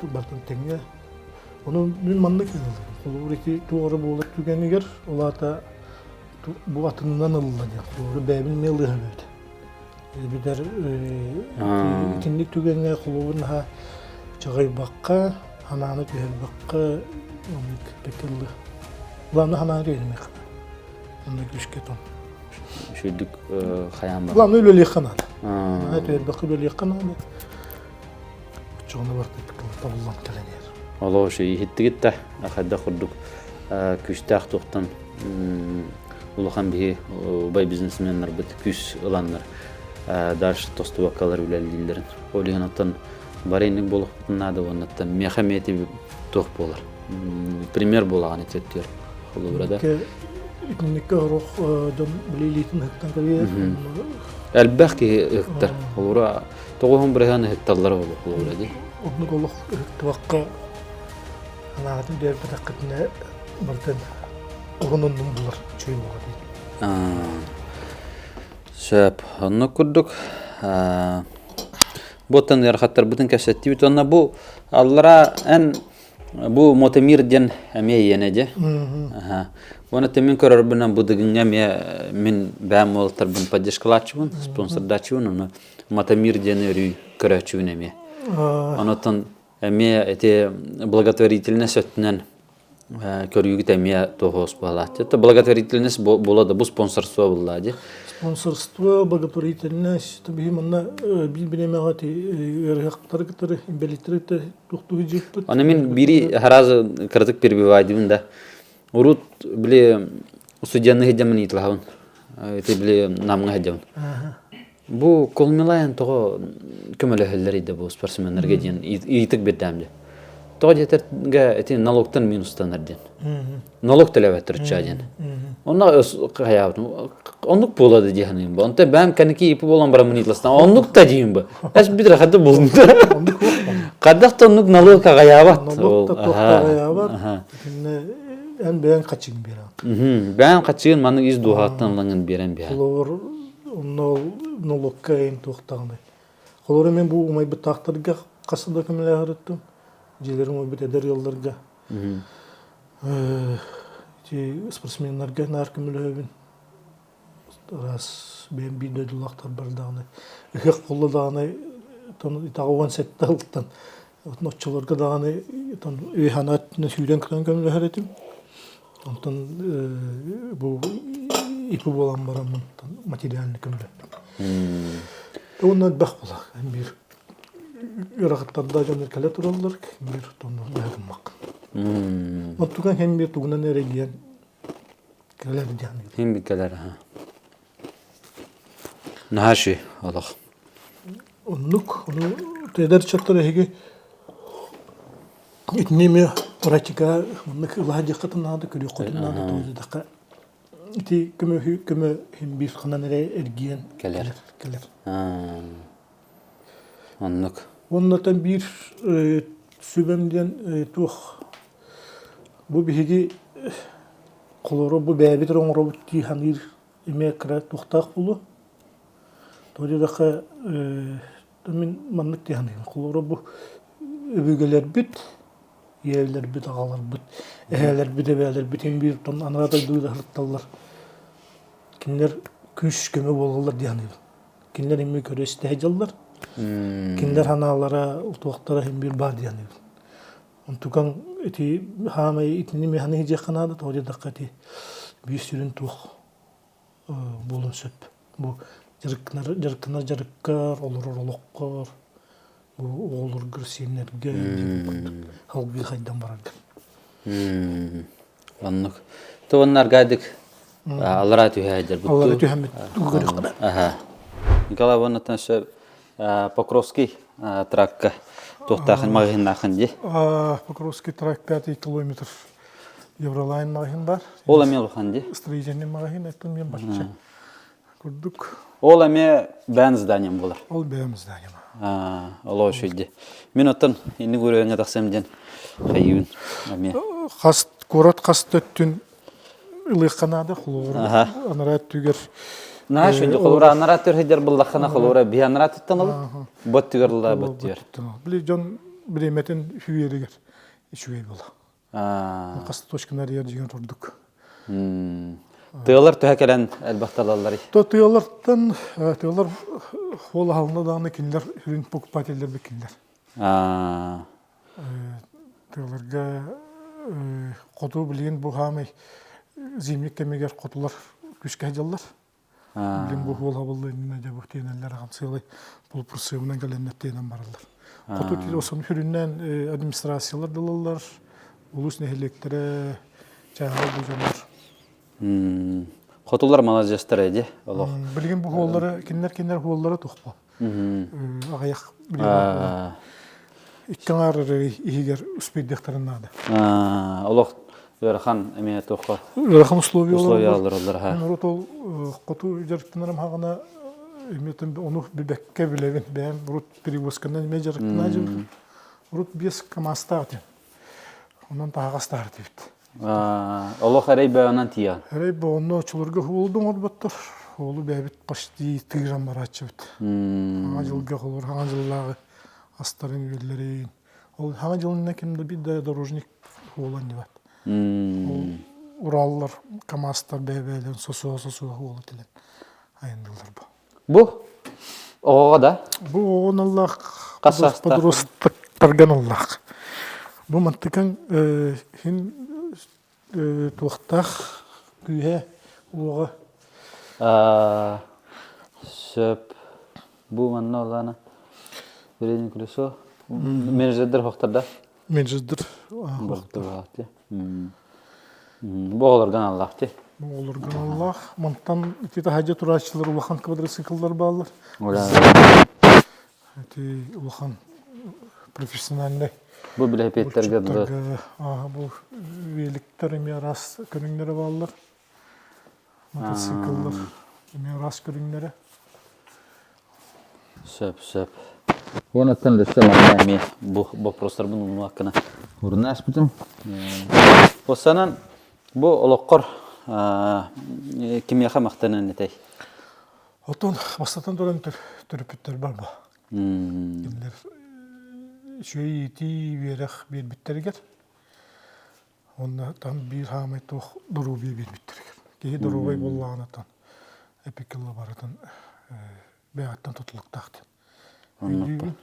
барытын тэҥҥэ. Ону мин маннык ыллым. Холобур ити туох эрэ буолар түгэнигэр, ол аата бу атынынан ылла диэн. Холобур бэйэбин эмиэ ылыаһым эбит. Эбэтэр итинник түгэҥҥэ холобур наһаа чаҕыйбакка, санааны түһэрбэккэ оннук бэккэ ыллыа. Главное санааны түһэримиэххэ. Онно күүскэ тон. Үчүгдүк хайаан бар. Главное үлэлиэххэ наада. Наһаа түһэрбэккэ үлэлиэххэ наада. Оччоҕуна барыта табыллан кэлэн иһэр. Олоо үчүгэй иһиттигит да хайдах курдук күүстээх туохтан улахан биһи убай бизнесменнарбыт күүс ыланнар дальше тостубаккалар үлэлииллэрин. Ол иһин оттон бары инник буолуохпутун наада уоннаттан миэхэ эмиэ туох буолар. Пример буолаҕын итиэттиэр холобура да. Итинникке орох дьон билиилиитин ыһыктан кэлиэр. Элбэх киһи ыһыктар. Холобура тоҕуһун бырыһан ыһыкталлар ол холобура дии. Оннук олох ыһыктыбакка анаатын биэрбэтэххитинэ бартан орун оннун булар үчүгэй буолар дии. Сөп. Оннук курдук бу оттон ыарахаттарбытын кэпсэттибит уонна бу аллара эн бу Мотомир диэн эмиэ иэнэ дьэ. Уонна мин көрөрбүнэн бу дыгыҥҥа эмиэ мин бэйэм уолаттарбын поддержкалааччыбын, спонсордааччыбын, ону Мотомир диэн өрүү көрөөччүбүн эмиэ. Онотон эмиэ ити благотворительность өттүнэн көрүүгүт эмиэ туоһуос буолааччы. Благотворительность буола да бу спонсорство булла дии. Спонсорство, благотворительность, биһи манна биир бириэмэҕэ ыарыһахтары кытары, инбэлииттэри кытары туохтуу дьиэппит. Аны мин бири харазы кыратык перебивайдыбын да. Урут били студенны хиддэмин ыйыталаһабын. Ити били намҥа хиддэмин. Бу Колмилайан тоҕо көмөлөһөллөр да бу спортсменнарга диэн ыйытык биэрдэм дии. Тоҕо диэтэргэ ити налогтан минустанар диэн. Налог төлөбөттөр чаа диэн. Онно хайаабытым. Оннук буола да дии саныым бу. Онто бэм кэнники ипи буолан бараммын ыйыталастан. Оннук та диим бу. Эс бүтэр хадда булдум. Хаддах да оннук налог аҕайаабат. Налог да туох аҕайаабат. Эн бэйэҥ хачыгын биэрэҕин. Бэйэм хачыгын маннык ис дууһаттан ылаҥын биэрэн биһэ. Холобур, онно нолуокка эйин туохтаҕыный. Холобур, мен бу умайбыттаахтарга хас да көмөлөһөрүттүм. Дьиэлэрин умайбыт эдэр ыалларга. Ити спортсменнарга наар көмөлөһөбүн. Раз бэйэм биир дойдулаахтарбар даҕаны ыһыах буолла даҕаны итаҕа 17 сылтан оччолорго даҕаны өй-санаа өттүнэн сүүрэн-көтөн көмөлөһөр этим. Онтон бу ипи буолан бараммын материальный көмөлөттүм. Уонна элбэх буолар. Биир ыарахаттардаах дьоннор кэлэ тураллар, биир тонну быһа гыммаккын. Оттуган һэн биир тугунан эрэгийэн кэлэр диэн. Хин бир кэлэр аха. Наһаа үчүгэй олох. Оннук, ону эдэр ыччаттар эһиги итини эмиэ практика маннык ылаһа диэххитин наада, көрүөххүтүн наада туох ити көмө көмө иһин биир ханан эрэ эргийэн кэлэр. Кэлэр. Оннук. Уоннатан биир сүбэм диэн туох бу биһиги холоро бу бэйэбит эрэ оҥоробут дии саныыр эмиэ кыра туохтаах буолуо. Тоҕо диэтэххэ мин маннык дии саныыбын. Холобура бу өбүгэлэрбит, ийэлэрбит, аҕаларбыт, эһээлэрбит, эбээлэрбит син биир анараа дойдуга сырытталлар. Кинилэр күүс-көмө буолаллар дии саныыбын. Кинилэр эмиэ көрө-истэ сылдьаллар. Кинилэр санаалара, туохтара син биир баар дии саныыбын. Онтукаҥ ити хаамай итини миэхэ иһдьиэххэ наада, тоҕо диэтэххэ ити биир сүрүн туох буолуон сөп. Бу дьарыктанар дьарыктанар дьарыккар, олорор олоххор, бу оҕолоргор, сиэннэргэ диэн курдук салгыы хайдан барарга. Оннук. То онно аргаадык аллараа түһээдэр бутту. Аллараа түһэммит көрүөххэ. Аха. Николай Ивановтан өссө Покровский тракка туохтаахын маҕаһыыннаахын дии. Покровский тракт пятый километр Евролайн маҕаһыын бар. Ол эмиэ улахан дии. Строительный маҕаһыын это мен бачча курдук. Ол эмиэ бэйэн зданием буолар. Ол бэйэм зданием. Ол үчүгэй Мин оттон инник уровеньга тахсам диэн хайыыбын эмиэ. Хас куорат хас өттүн ылыахха наада холобура анараа өттүгэр Наһаа үчүгэй холобура анараа өттүгэр сылдьар буллаххына холобура биһи анараа өттүттэн ылыт бу өттүгэр ылла бу өттүгэр. Били дьон бириэмэтин үүйэригэр үчүгэй буола. Хас точканы арыйар дьиҥэр ордук. Тыалар төһө кэлэн элбэх талалларый? То тыалартан тыалар хуол аһылына даҕаны кинилэр сүрүн покупателлэр кинилэр. Тыаларга хоту билигин бу хаамай зимний кэмигэр хотулар күүскэ сылдьаллар. Билин бу хуол хабыллы иннинэ дьэ бу тиэнэллэр аҕам сыалай полупрысывынан кэлэннэр тиэнэн бараллар. Хоту осон сүрүннээн администрациялар дылаллар, улуус нэһилиэктэрэ, чааһынай бу дьоннор. Хотулар маладьыастар эди олох. Билигин бу хуоллары кинилэр кинилэр хуоллара тухпа. Аҕыйах. Икки аҥаар иһигэр успейдыахтарын наада. Олох ыарахан эмиэ туохха ыарахан условия условиялар олор. Мен урут ол хоту дьарыктанарым хаҕына эмиэ ону билбэккэ билэбин. Бэйэм урут перевозканан эмиэ дьарыктана дьыбытым. Урут биэс КАМАЗтаах этим. Онон таһаҕас таһар этибит. Олох эрэй бөҕөнөн тиийэҕин. Эрэй бөҕөннө оччолорго уолу да оҥорботтор. Уолу бэйэбит почти тыыран барааччыбыт. Хаҥа дьылга холор хаҥа дьыллааҕы астарын үөллэрин. Ол хаҥа дьылына ким да бир да дорожник уола анньыбат. Ол Ураллар, КАМАЗтар бэйэ-бэйэлэрин сосуо-сосуо уола тилэн айанныыллар бу. Бу оҕоҕо да? Бу оҕон аллаах подростктарган аллаах. Бу мантыкаҥ хин туохтаах күүһэ уоҕа сөп бу манна олаана передний колесо менеджердер хохтарда менеджердер Бу оҕолоргон аллаах ти. Бу оҕолоргон аллаах. Мантан ити таһадьа турааччылар улахан квадроцикллар бааллар. Ити улахан профессиональный Бу билэпиэттерге дылы. Бу великтер эмиэ араас көрүҥнэрэ бааллар. Мотоцикллар эмиэ араас көрүҥнэрэ. Сөп, сөп. Уонаттан өссө манна эмиэ бу боппуруостарбын умнубаккына урун ааспытым. Уоссанан бу олоххор кимиэхэ махтанан этэй? Оттон бастатан туран төрөппүттэр бар бу. Кинилэр үчүгэй иитии, үөрэх биэрбиттэригэр Уонна там биир хаамай туох доруобуйа биэрбиттэригэр. Киһи доруобай буоллаҕына тон эпикилла барытын бэйэҕиттэн тутулуктаах диэн. Өйдүүбүн.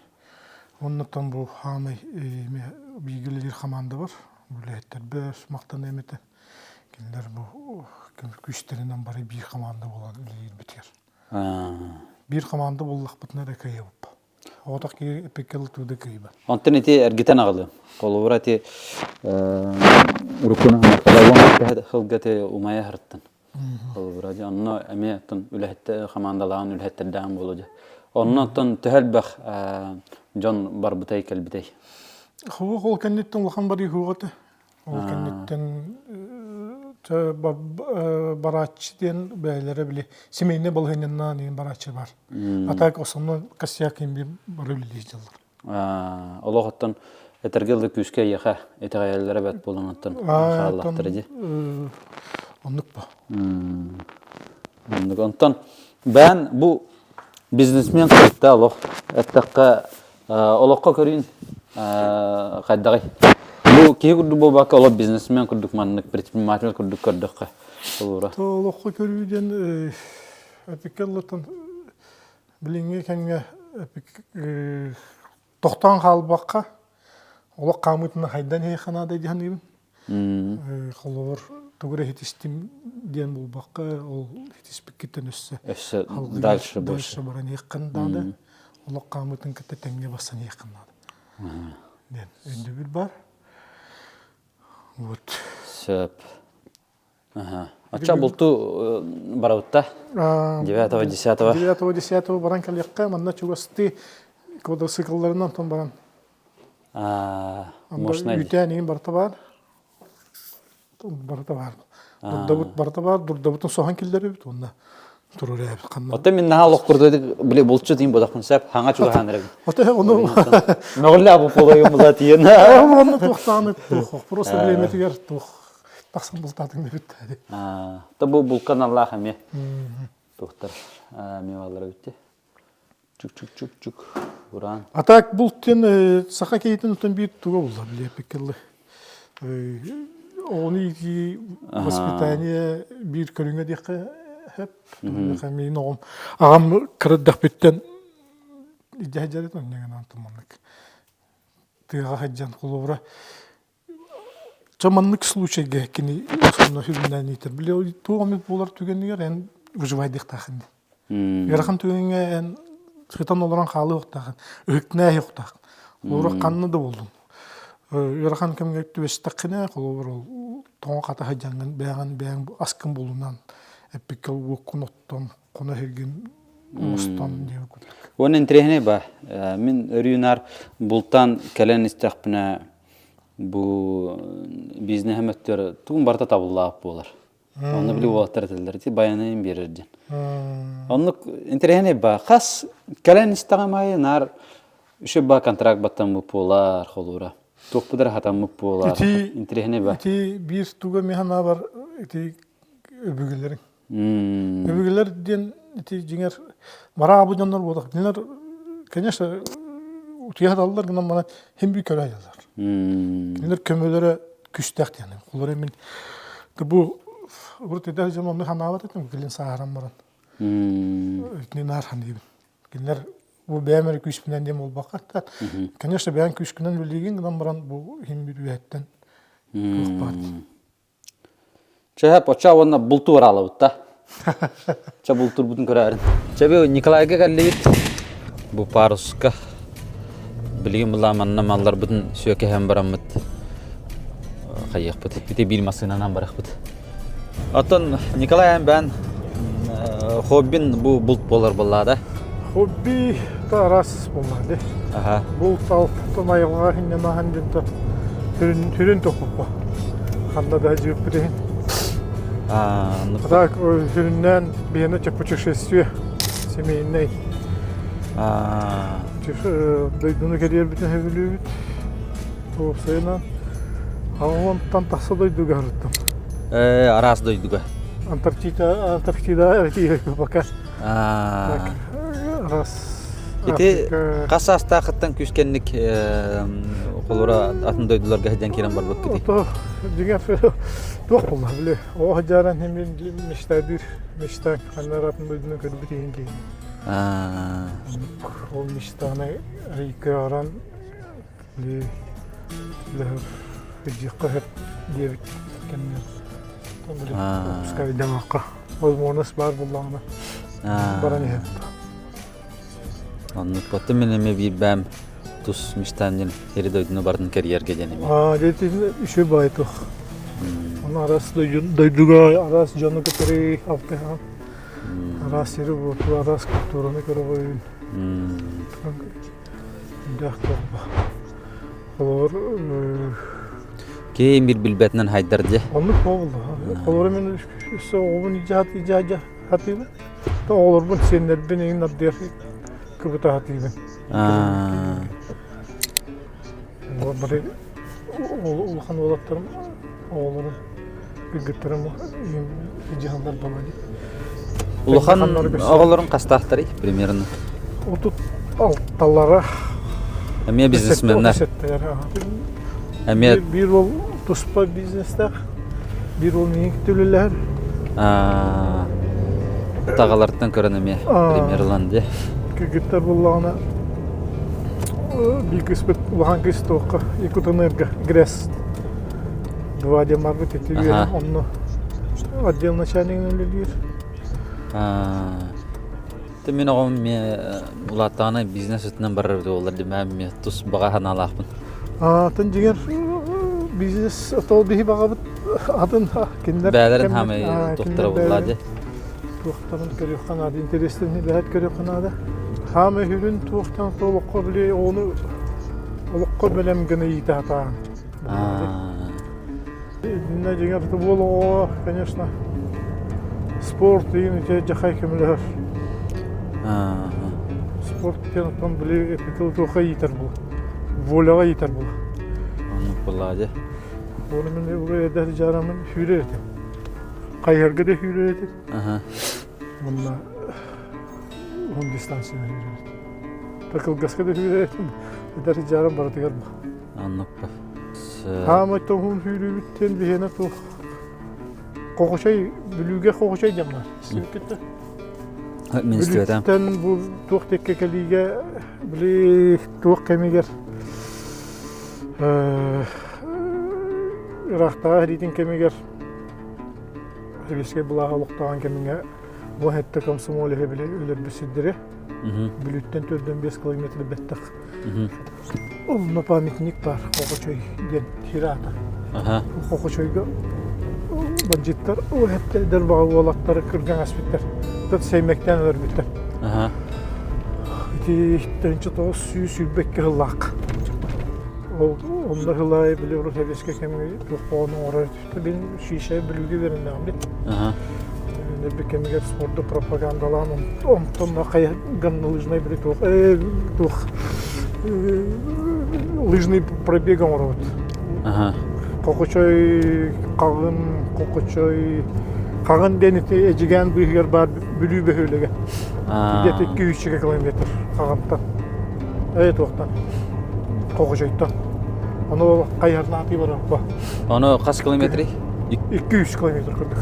Оннуттан бу хаамай бииргэ үлэлиир хамаанда бар. Үлэһиттэрбэр махтаныам этэ. Кинилэр бу күүстэринэн бары биир хамаанда буолан үлэлиирбитигэр. Биир хамаанда буоллахпытына эрэ кыайабыт. Оҕотох киһи эппиккэ тууда кыйба. Онтон ити эргитэн аҕалыам. Холобура ити уруккуну хылга ити умайа сырыттын. Холобура дьэ онно эмиэ оттон үлэһиттэ хамаандалаан үлэһиттэрдээн буолуо дьэ. Онно оттон төһө элбэх дьон барбытай кэлбитэй? Хуох ол кэнниттэн улахан барыы хуох этэ. Ол кэнниттэн барааччы диэн бэйэлэрэ били семейнэй балаһыанньаннаан иһин барааччы бар. А так основной косяк им би бары үлэлии сылдьаллар. Олох оттон этэргэ дылы күүскэ эйиэхэ итэҕэйэллэрэ бэрт буолан оттон хааллахтара дии. Оннук бу. Оннук. Онтон бэйэн бу бизнесмен кытта олох эттэххэ Олоххо көрүүн хайдаҕый? Бу киһи курдук буолбакка, олох бизнесмен курдук маннык предприниматель курдук көрдөххө олуура. Олоххо көрүү диэн эпикке ыллытын билиҥҥи кэмҥэ тохтоон хаалбакка олох хаамыытынан хайдан иһиэххэ наада дии саныыбын. Холобур, тугу эрэ иһитистим диэн булбакка, ол иһитиспиккиттэн өссө өссө дальше дальше баран иһиэххин наада. Олох хаамыытын кытта тэҥҥэ барсан иһиэххин наада. Диэн өйдөбүл бар. Вот. Сөп. Ачча булту барабытта. 9-го, 10-го. 9-го, 10-го баран кэлиэххэ, манна чугастыы квадроциклларынан тон баран Мощный. Үүтээн иһин барыта баар. Барыта баар. Дурдабыт барыта баар, дурдабытын соһон киллэрибит уонна туруорабыт ханна. Оттон мин наһаа олох курдук били булчут иин бодохпун сөп хаҥа чугаһаан эрэбин. Оте ону Мөҕүллэ абы полойум була тиийэн. Онно туохтааны туох просто бириэмэтигэр туох тахсан бултаатыҥ дебит. Та бу булкан аллаах эмиэ. Туохтар эмиэ бааллара бүтте. Чук-чук-чук-чук. Уран. А так булт диэн саха киһитин оттон биир туга булла билиэппиккэ Оҕону иитии воспитание биир көрүҥэ диэххэ сөп. Миин оҕом аҕам кыра эрдэхпиттэн илдьэ сылдьар этим онньо гынан маннык тыаҕа сылдьан холобура Чэ маннык случайга кини основной сүрүннээн иитэр. Били туох эмит буолар түгэнигэр эн выживайдыахтааххын дии. Ыарахан түгэҥҥэ эн сытан олорон хаалыахтааххын, ыһыктынааһыахтааххын. Холобура ханна да буоллун. Ыарахан кэмҥэ түбэстэххинэ, холобур ол тоҥо-хата сылдьаҥҥын бэйэҕин бэйэҥ аскын булунан, эппиккэ уоккун оттон, хоно иһиргин. Оҥостон диэбит курдук. Уонна интэриэһинэй ба. Мин өрүү наар бултаан кэлэн истэхпинэ бу бизнеһим өттүгэр тугум барыта табыллаах буолар. Онно били уолаттар этэллэр ити байанайын биэрэр диэн. Оннук интэриэһинэй ба. Хас кэлэн истэҕим аайы наар үчүгэй ба контракт баттаммыт буолар холуура. Туохпут эрэ хатаммыт буолар. Ити Интэриэһинэй ба. ити биир туга мин санаабар ити өбүгэлэриҥ. Өбүгэлэр диэн ити дьиҥэр мараабы дьоннор буолах. Кинилэр, конечно, утуйа саталлар гынан баран хим би көрө айаллар. Кинилэр көмөлөрө күстээх диэн. Олор мин бу урут эдэр дьон онну санаабат этим, кэлин сааһыран баран. Итини наар саныыбын. Кинилэр бу бэйэм эрэ күүспүнэн диэн буолбакка, конечно, бэйэм күүскүнэн үлэлиигин гынан баран бу хим bir үөһэттэн туох баар. Чэ, оччо уонна бултуур аалабыт да. Чэ, бултуурбутун көрөөрүн. Чэ, бу Николайга кэллибит. Бу паруска. Билигин була манна малларбытын сүөкэһэн бараммыт хайыахпыт. Ити биир массыынанан барахпыт. Оттон Николай бээн хоббин бу булт буолар буоллаада. Хобби та араас буоллаады. Аха. Булт алтын айылҕа хиннемахан диэн түрүн түрүн тохпуппа. Ханна да жиыппыт иһин. Так сүрүннээн биһиэнэ путешествие семейный. Дойдуну кэрийэрбитин сөбүлүүбүт. Уопсайынан онтон тахса дойдуга сырыттым. Араас дойдуга. Антарктида, Антарктида пока. Араас Ити хас саастаахыттан күүскэнник холура атын дойдуларга сылдьан киирэн барбыккытый? Ото дьиҥэр туох буолла били оҕо сылдьаран мин мечтайдыыр мечтаң ханна атын дойдуну көрбүт иһин киһи. Ол мечтаны көрөн Били илдьиэххэ сөп диэбит кэмҥэ били отпускайдаахха возможность баар буоллаҕына баран иһэбит. Оннук оттон мин эмиэ биир бэйэм тус мечтам диэн сири дойдуну барытын кэрийэргэ диэн эмиэ. Аа дьэ үчүгэй баҕайы туох. Ону араас дойдуга араас дьону кытары алтыһан араас сири-уоту, араас культураны көрөҕүн. Холобур Ким бир билбэтинэн хайдар дьэ. Оннук буолла. Холобур мин өссө оҕобун илдьэ хатыыбын. Оҕолорбун сиэннэрбин иҥин ардыар кыбыта хатыыбын. Бары улахан уолаттарым оҕолорум кыргыттарым дьаһаллар балади. Улахан оҕолорун хастаахтарый примерно? 36-лара. Эмиэ бизнесменнэр. Эмиэ биир уол туспа бизнестээх, биир уол миигин үлэлэһэр. Таҕалартан көрөн эмиэ пример ылан дии. Кыргыттар буллаҕына биир кыыспыт улахан кыыс туохха Якутэнерго ГРЭС два диэн барбыт ити үөрэх онно отдел начальнигынан үлэлиир. Ты мин оҕом эмиэ улааттаҕына бизнес өттүнэн барар эбит буоллар димэм эмиэ тус баҕа санаалаахпын. Атын дьиҥэр бизнес ол биһи баҕабыт атын кинилэр бээлэрин хаамай туохтара буоллаа дии. Туохтарын көрүөххэ наада, интэриэстэрин бэһэт көрүөххэ наада. Хаамай сүрүн туохтан олоххо били оҕону олоххо бэлэм гына иитэ сатаан. Иннэ дьиҥэр футбол оҕо, конечно, спорт иин ити дьахай көмөлөһөр. Спорт диэн оттон били эпитил туохха иитэр була. Воляҕа иитэр була. Оннук буоллаҕа дьэ. Оны мин уру эдэр дьарамын сүүрэр этим. Хайыһарга да сүүрэр этим. Уонна уһун дистанцияны сүүрэр этим. Такылгаска да сүүрэр этим. Эдэр дьарам барытыгар Оннукпа. Хаамай тоһуун сүүрүүбүттэн биһиэнэ туох Хоҕучай Бүлүүгэ Хоҕучай диэн баар. Истибиккит Мин истибэтим. Бүлүүттэн бу туох диэккэ кэлиигэ били туох кэмигэр ыраахтааҕы сэриитин кэмигэр Сэбиэскэй былааһы олохтооҕун кэмҥэ бу сэттэ комсомолеһы били өлөрбүт сирдэри Бүлүүттэн 4-5 километр бэттэх Онно памятник баар Хохочой диэн сир аата. Хохочойго бандьыыттар ол эттэ эдэр баҕа уолаттары кырган аспыттар. Тут сэймэктээн өлөрбүттэр. Ити 1922 сыллаах. Ол онно сылай били урут сэбиэскэй кэмҥэ туох оҕону оҥорор Мин шиша бүлүүгэ үөрэннэҕим бит. Нөрбүт кэмигэр спорду пропагандалаан онтон хайа горнолыжнай били туох туох лыжный пробег оҥоробут. Хокочой хаҕын хокочой хаҕын диэн ити Эдьигээн быыһыгар баар Бүлүү бөһүөлэгэ. Где-то 200 километр хаҕантан. Туохтан Хокочойтон. Ону хайыһарнаатыы барарба. Ону хас километрий? 200 километр курдук.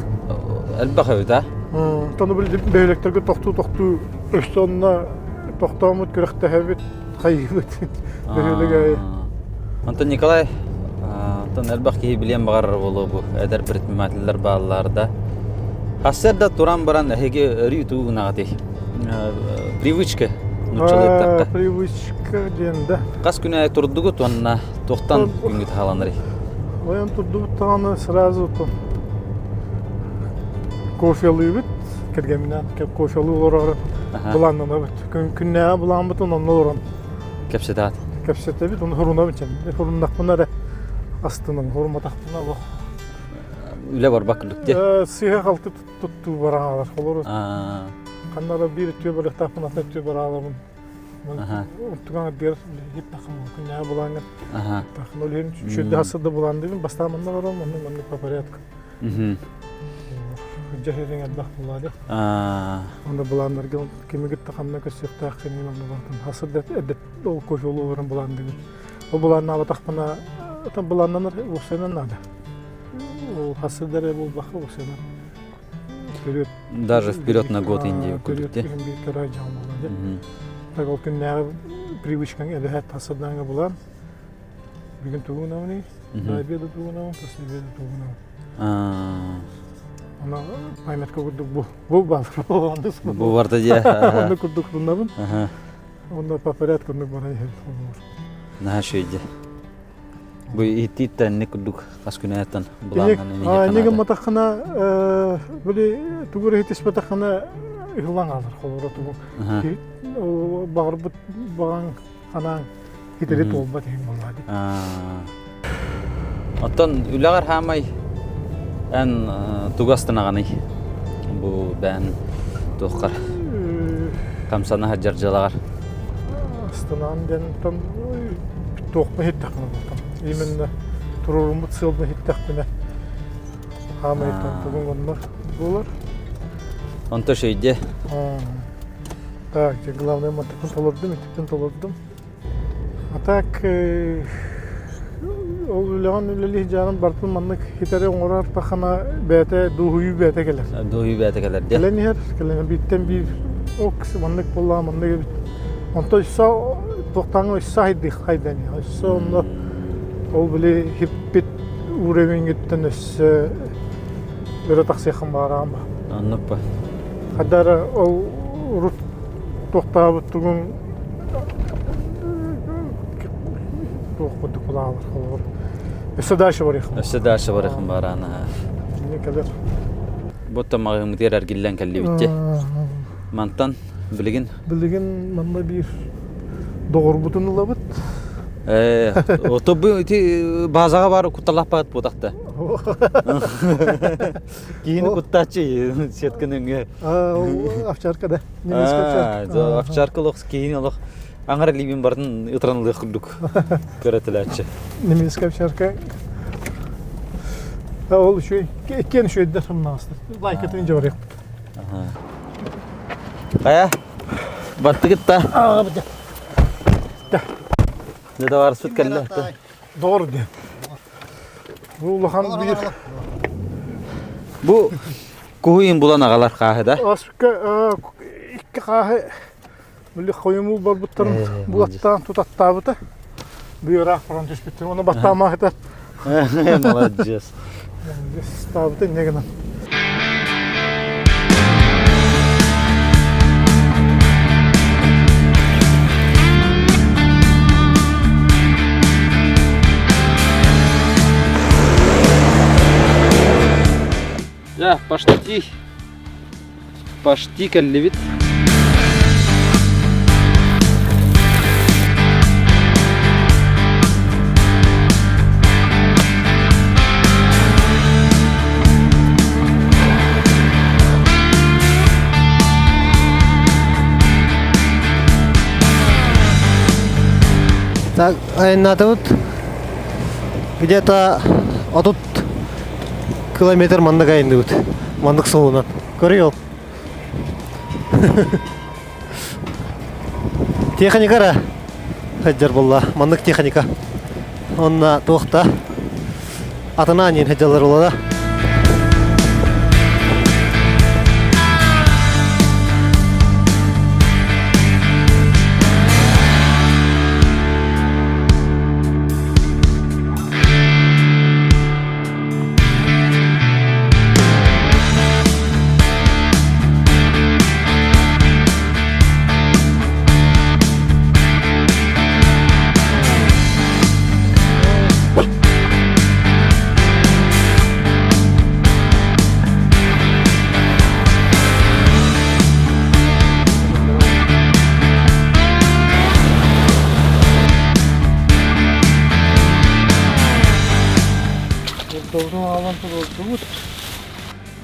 Элбэх эбит, а? Тону бөһүөлэктэргэ тохтуу-тохтуу өссө онно тохтооммут күрэхтэһэбит, хайыыбыт бөһүөлэгэ. Онтон Николай, онтон элбэх киһи билиэн баҕарар буолуо бу эдэр предпринимателлэр бааллар да. Сарсыарда туран баран эһиги өрүү тугу гынаҕытый? Привычка нууччалыы эттэххэ. Привычка диэн да. Хас күн аайы турдугут уонна туохтан күҥҥүт хааланарый? Ойон турдубут даҕаны сразу кофелыыбыт, кэргэмминээн кофелыы олорор былааннанабыт. Күннээҕи былааммытын онно олорон кэпсэтэҕит. Кэпсэтэбит, оны хорунабын чэн. Хоруннахпына эрэ астынам, хорумматахпына олох. Үлэ барбак күлүк дии. Сыыһа-халты туттуу бараалар. Олору ханна да биир өттүгэр барыахтаахпын, атын өттүгэр бараалабын. Онтуган биир хиттахым күннээҕи былааҥҥа. Тахын ол иһин үчүгэй хасыда былаан дибин, бастаан манна барам, онно маннык по порядку. Дьэһириҥ элбэх буолаа дии. Онно былааннарга кими кытта ханна көрсүөхтээх кимин онно бартын. Хасыда эрдэ ол кофе олорон былаан дибин. Ол былааннаабатахпына, былааннанар уопсайынан наада. Ол хасыда эрэ буолбакка уопсайынан вперед. Даже вперед на год Индии курдук дии. Так ол күннээҕи привычкаҥ эбэһээт хасырдааҥҥа булан бүгүн тугунабыный? До обеда тугунабын, после обеда тугунабын. Ана памятка курдук бу бу бар. Бу барда дии. Онно курдук туннабын. Онно по порядку оннук баран иһэбит. Наһаа үчүгэй Бу иһиттииттэн курдук хас күнээттэн былааннан Иннигин матаххына били тугу эрэ иһитиспэтэххинэ ыһыллан хаалар холобура тугу баҕарбыт баҕаҥ санааҥ хитэри туолбат иһин буоллаа дии. Оттон үлэҕэр хаамай эн тугу астынаҕыный? Бу бээн туоххар хамсана сылдьар дьыалаҕар. Астынаҕын диэн туохпун иһиттэхпинэ буолтам. Именно туруоруммут сыалбын иһиттэхпинэ хаамайтан тугун онно буолар. Онто шейде. Так, главное мантыкпын толордум, итиппин толордум. А так ол үлэҕин үлэлии дьаарын бартын маннык хитэри оҥорор тахана бэйэтэ дуоһуйуу бэйэтэ кэлэр. Дуоһуйуу бэйэтэ кэлэр диэн. Кэлэн иһэр, кэлэн бииртэн биир ок маннык буоллаҕа маннык эбит. Онтон өссө туохтааҥҥа өссө хайдых хайдан иһэр. Өссө онно ол били хиппит уровеньгиттэн өссө өрө тахсыаххын баҕараҕын ба. Оннук ба. Хадара ол урут туохтаабыт тугун туох курдук булаалар холобур. Өссө дальше барыахым. Өссө дальше барыахым бараана. Кинини кэлэр. Бу маҕаһыыммытыгар эргиллэн кэллибит Мантан билигин Билигин манна биир доҕорбутун ылабыт. Ото бу ити базаҕа баар кутталаах буотахта. Киһини куттааччы сетканы өҥө. Овчарка да. Немецкая овчарка. Овчарка олох киһини олох аҥар илиибин барын ытыран ылыах курдук көрөтүлээччи. Немецкая овчарка. Ол үчүгэй. Иккиэн үчүгэйдэр хамнаҕастар. Лайкатын дьабарыахпыт. Хайа, баттыгыт да? Дьэ табаарыспыт кэллэ. Доҕор диэн. Бу улахан биир Бу куһуйун булан аҕалар хааһы да? Аска икки хааһы били хойумуу барбыттарын булаттаан тутаттаабыта. Быыраах баран түспүттэр. Оны баттаамаахыта. Молодец. Таабыта инне гынан. Да, почти. Почти кэллибит. Так, айаннаатыбыт где-то 30 километр маннык айанныбыт. Маннык суолунан. Көрүө Техника эрэ сылдьар буолла. Маннык техника. Онно туохта атына аньыын сылдьаллар буолла да.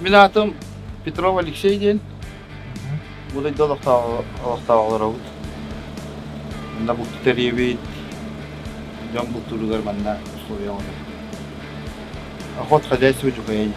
Мин аатым Петров Алексей диэн. Бу дойду олохтооҕолоробут. Манна булту тэрийэбит. Дьон бултууругар манна условия оҥоробут. Охот хозяйство дьукайын.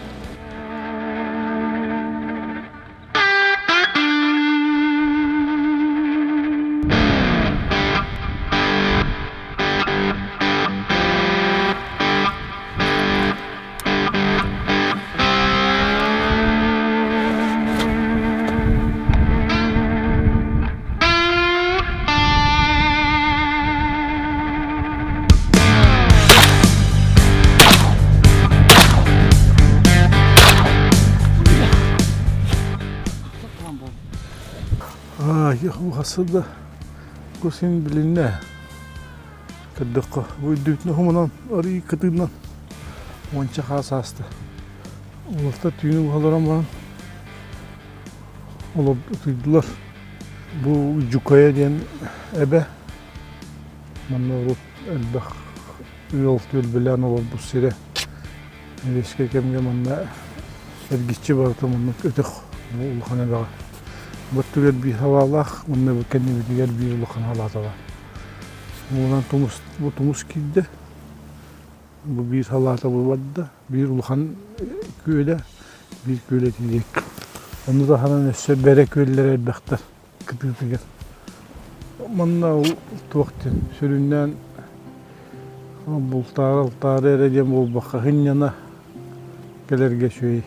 Хасыда кусин билиннэ. Көрдөххө, бу үрдүбүтүн уһумунан арый кытыынан уонча хаас ааста. Олорто түүнү буһаларан баран олор утуйдулар. Бу Дьукайа диэн эбэ манна урут элбэх ыал түөлбэлээн олорбут сирэ. Сэбиэскэй кэмҥэ манна эргиччи барыта маннык өтөх бу улахан эбэҕэ. Бу өттүгэр биир халаалаах уонна бу кэннибитигэр биир улахан халаата баар. Уонан тумус, бу тумус киирдэ. Бу биир салаата бу барда. Биир улахан күөлэ, биир күөлэ тиийэк. Ону таһынан өссө бэрэ күөллэрэ элбэхтэр кытыытыгар. Манна ол туох диэн сүрүннээн бултаары-алтаары эрэ диэн буолбакка сынньана кэлэргэ үчүгэй.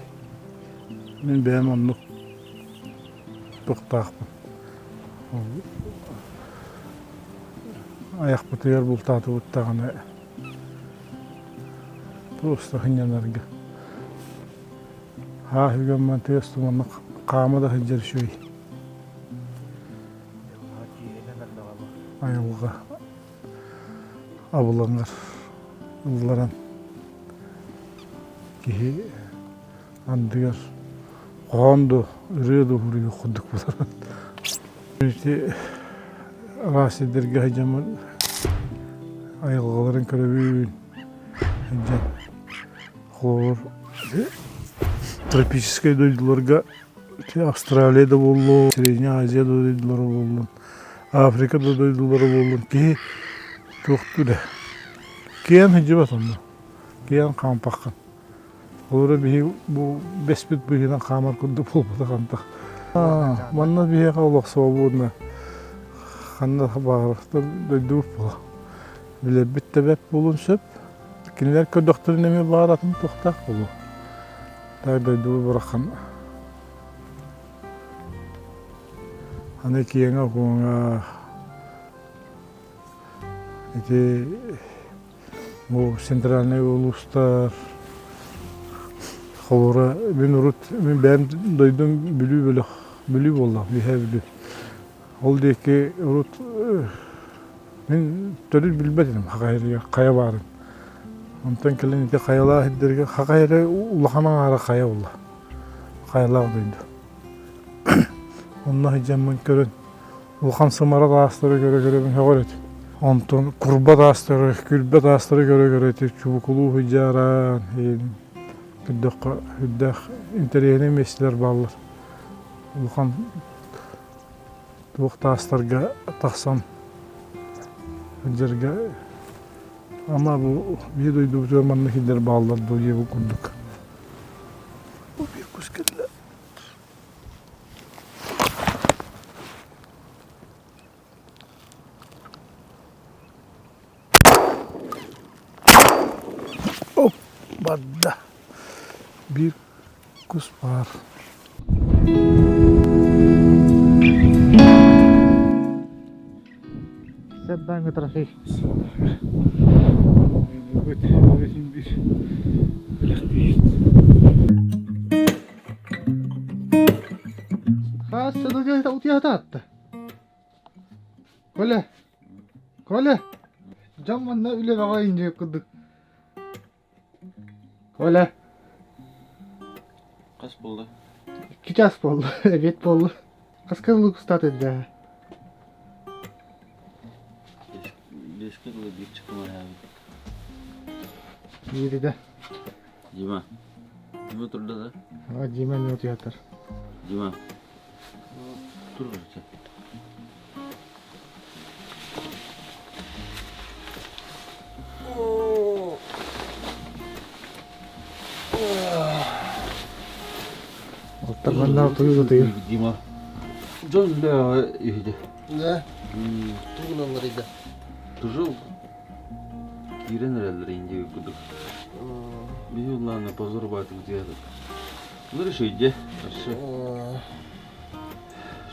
Мин бэйэм оннук туохтаахпын. Айахпытыгар бултаатыбыт даҕаны просто сынньанарга. Хаах үгэммэн тыас туманнык хаама да сылдьар үчүгэй. Айылҕа абылаҥар ылларан киһи андыгар хоһоон дуу, ырыа дуу суруйуох курдук буолар. Ити араас сирдэргэ сылдьаммын айылҕаларын көрөбүн сылдьан холобур тропическай дойдуларга Австралия да буоллун, Средняя Азия да дойдулара буоллун, Африка да дойдулара буоллун киһи туохтуу да киэн сылдьыбат онно киэн хаампаххын Олору биһи бу бэспит быһыынан хаамар курдук буолбатах антах. Манна биһиэхэ олох свободно ханна баҕарар дойдубут буола. Билэрбит да бэрт буолуон сөп. Кинилэр көрдөхтөрүнэ эмиэ баҕар атын туохтаах буолуо. Так дойдубут барахан аны киэҥэ-куоҥа ити Бу центральнай улуустар холобура мин урут мин бэйэм дойдум Бүлүү бөлөх Бүлүү буолла Үөһээ Бүлүү. Ол диэки урут мин төрүт билбэт этим хайа хайа баарын. Онтон кэлин ити хайалаах сирдэргэ хака эрэ улахан аҥаара хайа буолла. Хайалаах дойду. Онно сылдьаммын көрөн Улахан сымара таастары көрө-көрөбүн сөҕөр этим. Онтон курба таастары, күлбэ таастары көрө-көрө ити чубукулуу сылдьааран, көрдөххө үрдээх интэриэһинэй миэстэлэр бааллар. Улахан туох таастарга тахсан Сылдьарга ама бу биир дойдубутугар маннык сирдэр бааллар дуо диэбит курдук. Бу биир кус кэллэ. Оп, барда. Биир кус баар. Сэббаҥҥа трофей. Хас сылы утуйа Коля, Коля, дьон манна үлэ бөҕө инньэ курдук. Коля. Хас буолла? 2 час буолла, обед буолла. Хаска дылы кустаат эрдэ? Беске дылы биир чыкымайаабыт. Бииридэ. Дима. Дима турда да? А, Дима не утуятар. Дима. Тур Оттон туйу тыйы. Дима. Дьон үлэ иһиде. Да. Тугунан барыйда. Тужил киирэн эрэллэр инди курдук. Биһи улаана позор баатык диэдик. Ну реши Хорошо.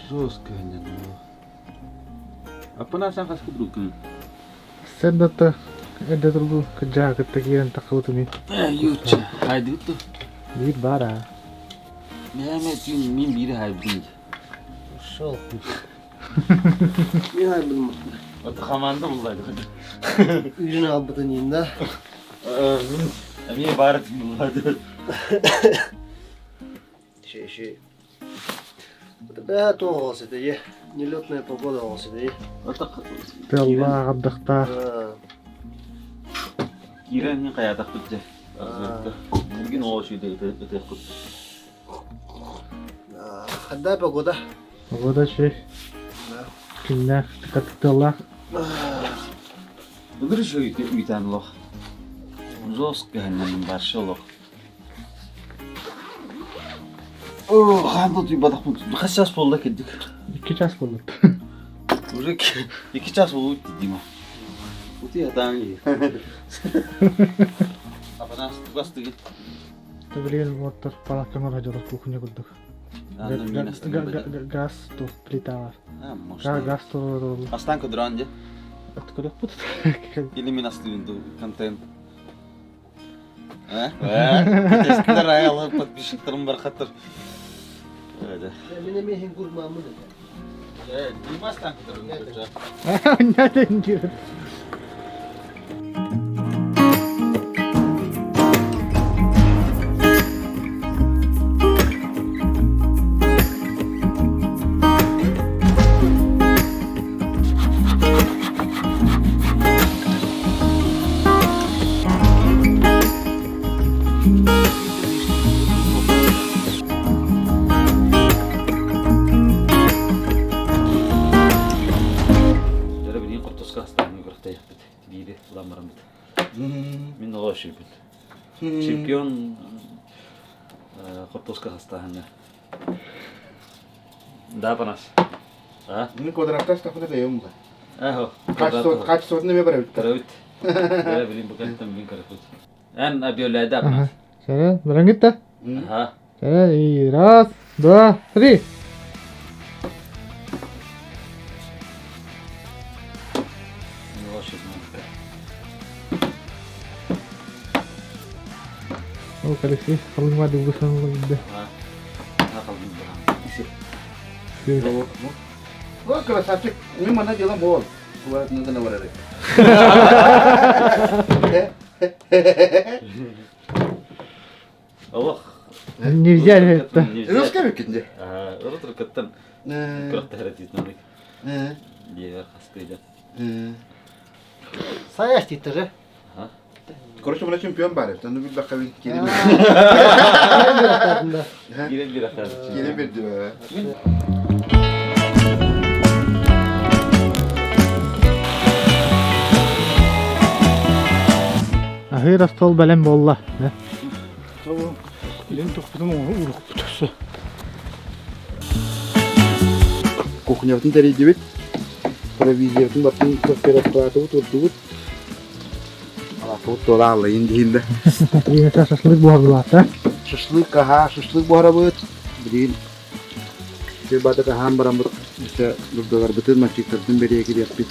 Жестко не ну. Аппанасан хаска другун. Сэрдата эрдэ тургу кыдьаа кытта киирэн таххыбытыми. Юча, хайдыгыт Биир баар аа. Мээме түүн мин биири хайбын. Ушел. Мин хайбын. Вот команда буллайды. Үйрен албытын инна. Эмиэ баар буллайды. Шеши. Бää туох сите, нелетная погода сите. Тыаллаах ардахтаах. Киирэн мин хайаатахпыт дьэ. Билгин оо сүйдэ ытыахпыт. Хадда погода. Погода үчүгэй. Күннээх, тыаллаах. Ыгырыш үйтэн лох. Жестко ханнан баршы лох. Хаан тутуйбатахпын. Хас час буолла кирдик? 2 час буолла. Уже 2 час буолбут Дима. Утуйатаан Апанас тугас тыгын. Билигин уоттар палаткаҥа дьоро кухня курдук. Газ ту плита бар. Газ туруоруллар. Астан көдөрөн дьэ. Көрөхпүт. Или мин астыыбын контент. Кэтэстилэр аялы подписчиктарым бархаттар. Мин эмиэ иһин курмааммын этэ. Дима астан көдөрөн. Нятен Дьэ билигин хортуоска астааһыҥҥа күрэхтэһиэхпит. Биири ылан бараммыт. Мин оҕо үчүгүйбүн. Чемпион хортуоска астааһыҥҥа. Да, Панас? А? Мин квадраттас тахпыта бэйэм була. Ахо. Качествотын эмиэ барабыттар. Барабыт. Дэ билин букаттан мин көрөпүт. Эн объявляйда Панас. Сара, барангыт да? Ага. Сара, и раз, два, три. Ол Алексей халыҥма дылгы О, красавчик. Мин манна делом бол. Надо на Олох. Не взяли это. Русский викинде. Ырытыркаттан күрэхтэһэр Диэбэр хаскыйда. Саяш титтер. Короче, мына чемпион бар. Ну билбэккэ бин киирин. Киирэн биир Киирин бирди. Аһыыр остуол бэлэм буолла. Илин тохпутун урукпут өссө. Кухнябытын тэрийдибит. Провизиябытын бартын кооперативы турдубут. Алааппыт туола аллайын диһин да. Шашлык буһарбылаата. Шашлык аһаа, шашлык буһарабыт. Билигин Бата хаһаан бараммыт өссө дурдаларбытын, мальчиктарбытын бэриэкириэхпит,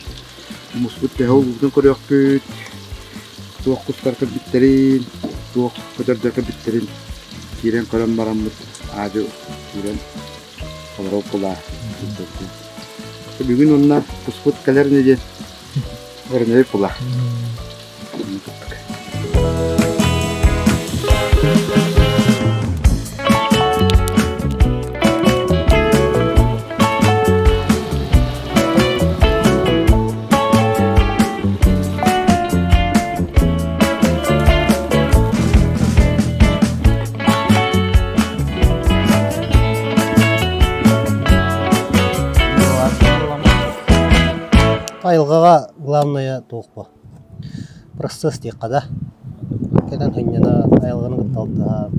муспут төһө улуутун көрүөхпүт, туох кустар кэлбиттэрин, туох көтөрдөр кэлбиттэрин киирэн көрөн бараммыт аадьы киирэн олорор кулаа Бүгүн онно куспут кэлэр ини диэн эрэнэбит кулаа. Айылҕаҕа главное туох бу Процесс диэххэ да, кэлэн сынньана, айылҕаны кытта алтыһа.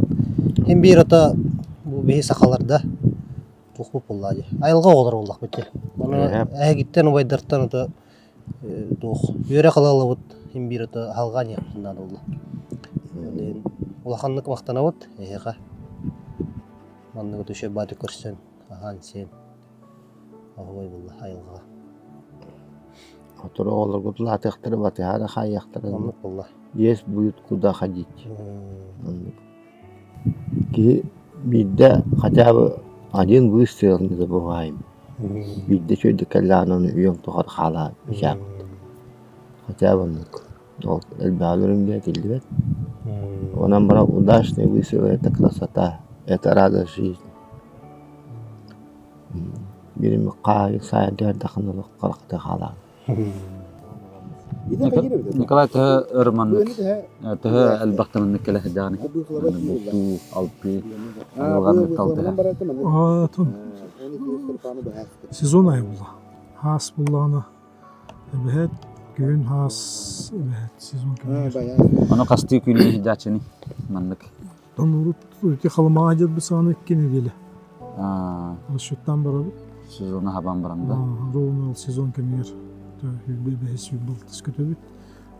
Син биир ото бу биһи сахалар да туохпут буоллаа дии, айылҕа оҕолоро буоллахпыт дии. Ону эһигиттэн убайдартан ото туох үөрэх ыла-ылабыт син биир ото аһылҕаан иһиэхпитин наада буолла. Ол иһин улаханнык махтанабыт эһиэхэ. Маннык ото үчүгэй баҕайытык көрсөн, аһаан-сиэн оһуобай буолла айылҕаҕа. Сотору оҕолоргут улаатыахтара, батыһа да хаайыахтара. Оннук буолла. Есть будет куда ходить. Оннук. Киһи биирдэ хотя бы один выстрел не забываем. Биирдэ үчүгэйдик кэллэҕинэ ону үйэҥ тухары хаалаан ичээппит. Хотя бы оннук. Ол элбэҕи көрүҥҥэ этиллибэт. Онон баран удачный выстрел это красота, это радость жизни. Биир хаайы саайдыар дахын харахта хаалаан. Николай төһө өр маннык төһө элбэхтэ маннык кэлэ сылдьаҕыный? Бултуу, алтыы, айылҕаны талтыһа. Аатын сезон айы буолла. Хаас буоллаҕына эбэһэт күһүн хаас эбэһэт сезон кэмигэр. Ону хастыы күнү сылдьааччыный маннык? Урут ити Халымаҕа дьарбыт саҕана икки нэдиэлэ. Расчеттаан барабыт. Сезону хабан баран да? Ровно ол сезон кэмигэр сүүрбэ бэһис сүүрбэ алтыс көтөбүт.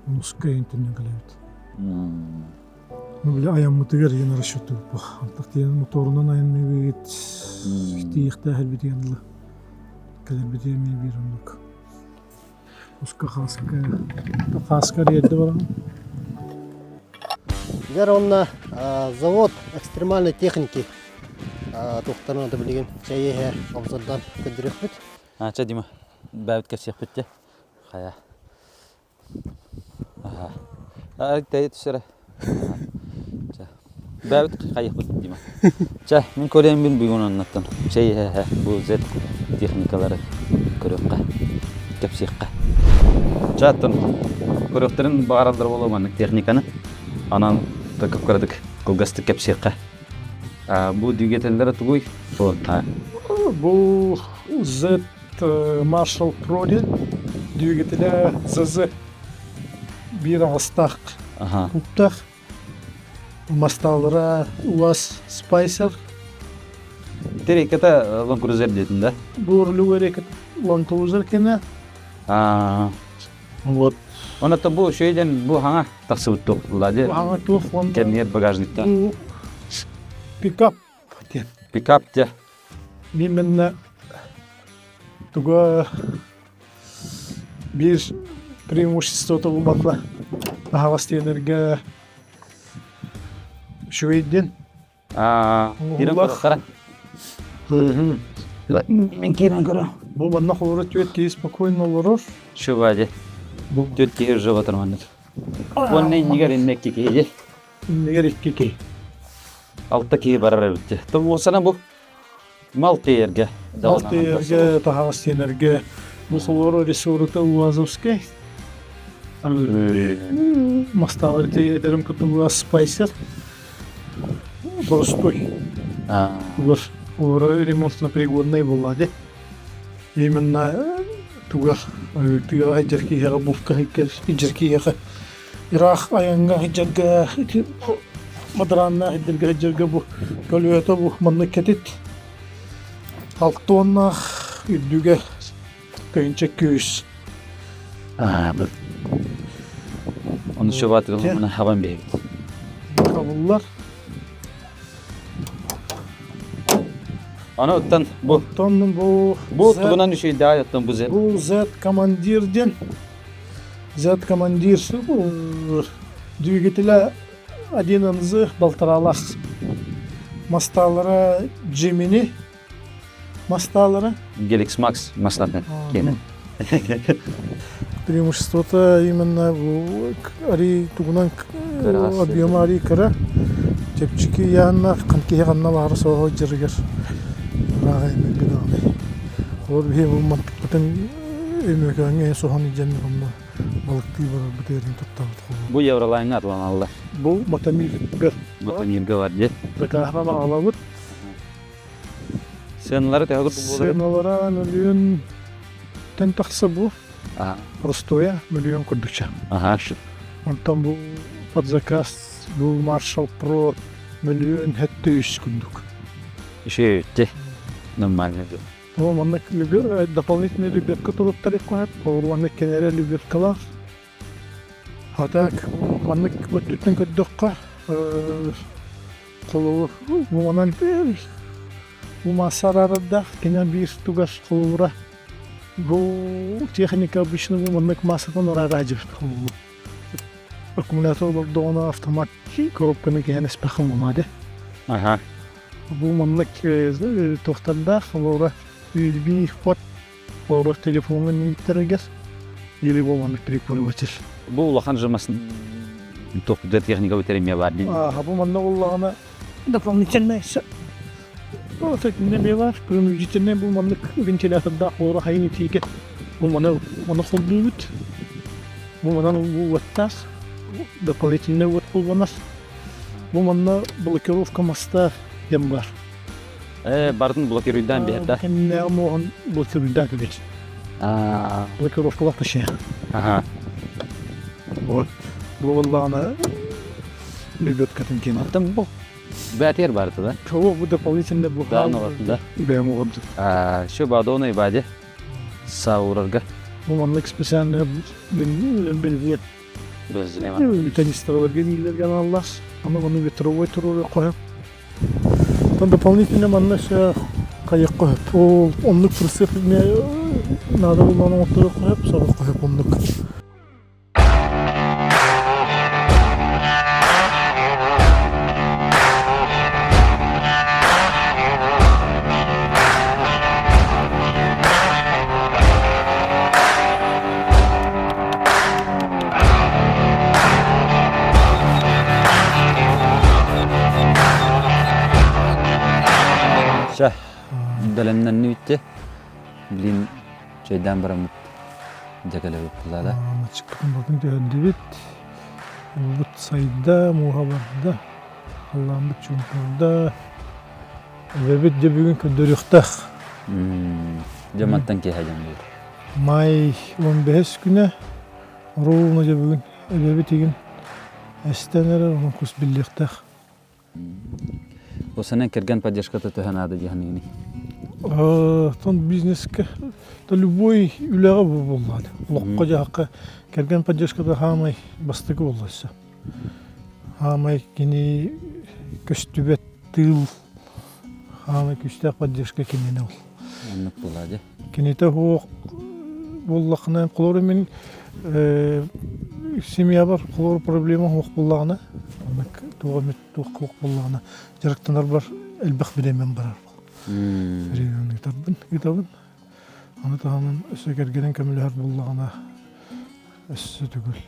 Онуска төннөн кэлэбит. Ну, били айаммытыгар иэн расчеттуубут бу. Антах тиийэн моторунан айанныыбыт, тиийиэхтээх элбитигэр дылы. Кэлэрбитигэр эмиэ биир оннук. Уска хааска, хааска эрийэрдэ бараҕын. Дьэр онно завод экстремальной техники туохтан да билигин чэй иһэ обзордан көрдөрүөхпүт. Чэ Дима, бэйэбит кэпсиэхпит дьэ. Хайа. Аха. Тэйэ түсэрэ. Чэ. Бэйэбит хайыахпыт Дима. Чэ, мин көрөйүммүн бүгүн оннуттан. Чэй иһэ бу Z техникалары көрүөххэ, кэпсиэххэ. Чэ, оттон көрүөхтэрин баҕараллар буолуо маннык техниканы. Анан кып-кыратык кылгастык кэпсиэххэ. Бу двигателлэрэ тугуй? Бу Z Marshall Pro диэн двигателэ ZZ биир аҕыстаах куптаах Мастаалара УАЗ Спайсер. Ити реката Land Cruiser диэтин да? Бу рулевой река Land Cruiser кэнэ. Вот. Онон бу үчүгэйдэн бу хаҥа тахсыбыт туох буолла Бу хаҥа туох уонна Кэмниэр багажниктан. Бу пикап диэн. Пикап дьэ. Именно туга биир преимуществота булбатла таһаҕас тиэнэргэ үчүгэйдин. Киирэн көрөхтөрө. Мен киирэн көрө. Бу манна холоро түөрт киһи спокойно олорор. Шубади. Бу түөрт киһи уже батыр маннык. Уонна иннигэр инне икки киһи. Иннигэр икки киһи. Алта киһи барар эбит. Тобуосана бу Мал тиэйэргэ. Мал тиэйэргэ, таһаҕас тиэнэргэ бу холоро ресурта УАЗовскай. Мастаалар тиэйэрим кытта УАЗ Спайсер. Простой. Улар олоро ремонтно пригодный буолла де. Именно тугар тыаҕа дьэркиһэҕэ булка дьэркиһэҕэ. Ыраах айаҥҥа сылдьарга ити бадарааннаах сирдэргэ сылдьарга бу көлүөтэ бу маннык кэтит алтуоннаах үрдүгэ тыһыынча күүс. Ону сөбаатыгын хабан биһибит. Хабыллар. Аны оттон бу Оттон бу бу тугунан үчүгэйдээх оттон бу Z. Бу Z командир диэн Z командир двигателя один НЗ балтараалаах мастаалара Gemini мастаалара Gelix Max маслардан киэнэ. Преимуществота именно бу ари тугунан объема ари кыра чэпчэки ыйааннаах киһи ханна баара суоҕа дьарыгар ырааҕа эмэргэ даҕаны холор биһи бу мантыкпытын Өймөкөөҥҥө соһон илдьэн онно балыктыы барарбыт ыарын туттабыт холобур. Бу Евролайнҥа атланаллар. Бу Мотомирга. Мотомирга бар дии. Закаһынан аҕалабыт. Сыаналара төһө курдук буолар? Сыаналара мөлүйүөн тахса бу. Простое мөлүйүөн курдукча. Аха. Онтон бу под заказ бу Маршал Про мөлүйүөн хэттэ үс курдук. Үшөйүтте. Нормально. Ол маннык дополнительный лебедка туруттар иккуһат, ол маннык кэнэрэ лебедкалаах. А так маннык өттүттэн көрдөххө, холобур, манан бу маасса араарардаах, кини биир тугас холобура бу техника обычно бу маннык маассатан араараадьыбыт холобур. Аккумулятор олордоҕуна автомат коробканы киһэн эспэххин буолаады. Аха. Бу маннык туохтардаах, холобура, USB ход, холобура, телефоҥҥа ииттэригэр или бу маннык прикуриватель. Бу улахан жымасын туох техника бүтэр эмиэ баар дии. Ааха, бу манна уллаҕына дополнительный эмиэ баар, принудительный бу маннык вентилятордаах холобура хайын итиигэ бу маны маны холбуубут. Бу манан уоттаах, дополнительный уот холбонор. Бу манна блокировка моста диэн бар. Э, барытын блокируйдаан биһэр да? Кэннээҕи муоһун блокируйдаан кэбис. Блокировкалаах ташия. Аха. Вот. Бу буоллаҕына лебедкатын киэн. Оттон бу бээтиэр барыта да? Чого бу дополнительно бу Да, да. Бэйэм оҕордум. А, еще бадоны и бади. Саурарга. Бу маннык специально бензин Канистраларга дииллэргэ аналлаах. Аны ону ветровой туруору хоһоп. Там дополнительно манна өссө хайык хоһоп. Ол оннук прицеп надо булан оҥоттору хоһоп, сорох хоһоп оннук. Чэ, бэлэмнэнни бүтте. Блин, чайдаан бараммыт дьэкэлэбит булла Мачыкпытын батын түһэрдибит. Уубут сайда, мууһа барда. Халлааммыт чуумпурда. Эбэбит дьэ бүгүн көрдөрүөхтээх. Дьэ мантан киэһэ дьон буолар. Май 15 күнэ ровно дьэ бүгүн эбэбит игин эстэн эрэр, онон кус биллиэхтээх. Осанан кэргэн поддержката төһө наада дии саныыгыный? Тон бизнеске да любой үлэҕэ бу буоллаҕа. Олоххо-дьаһахха кэргэн поддержката хаамай бастакы буолла өссө. Хаамай кини көстүбэт тыыл хаамай күүстээх поддержка кинини ол. Оннук буолаа дии. Кинитэ суох буоллахына, холобура мин семьябар холобура проблема суох буоллаҕына, оннук туох эмит туох суох буоллаҕына, дьарыктанарбар элбэх бириэмэм барар. Бириэмэни ыытарбын, ыытабын. Аны таһынан өссө кэргэним көмөлөһөр буоллаҕына, өссө төгүл.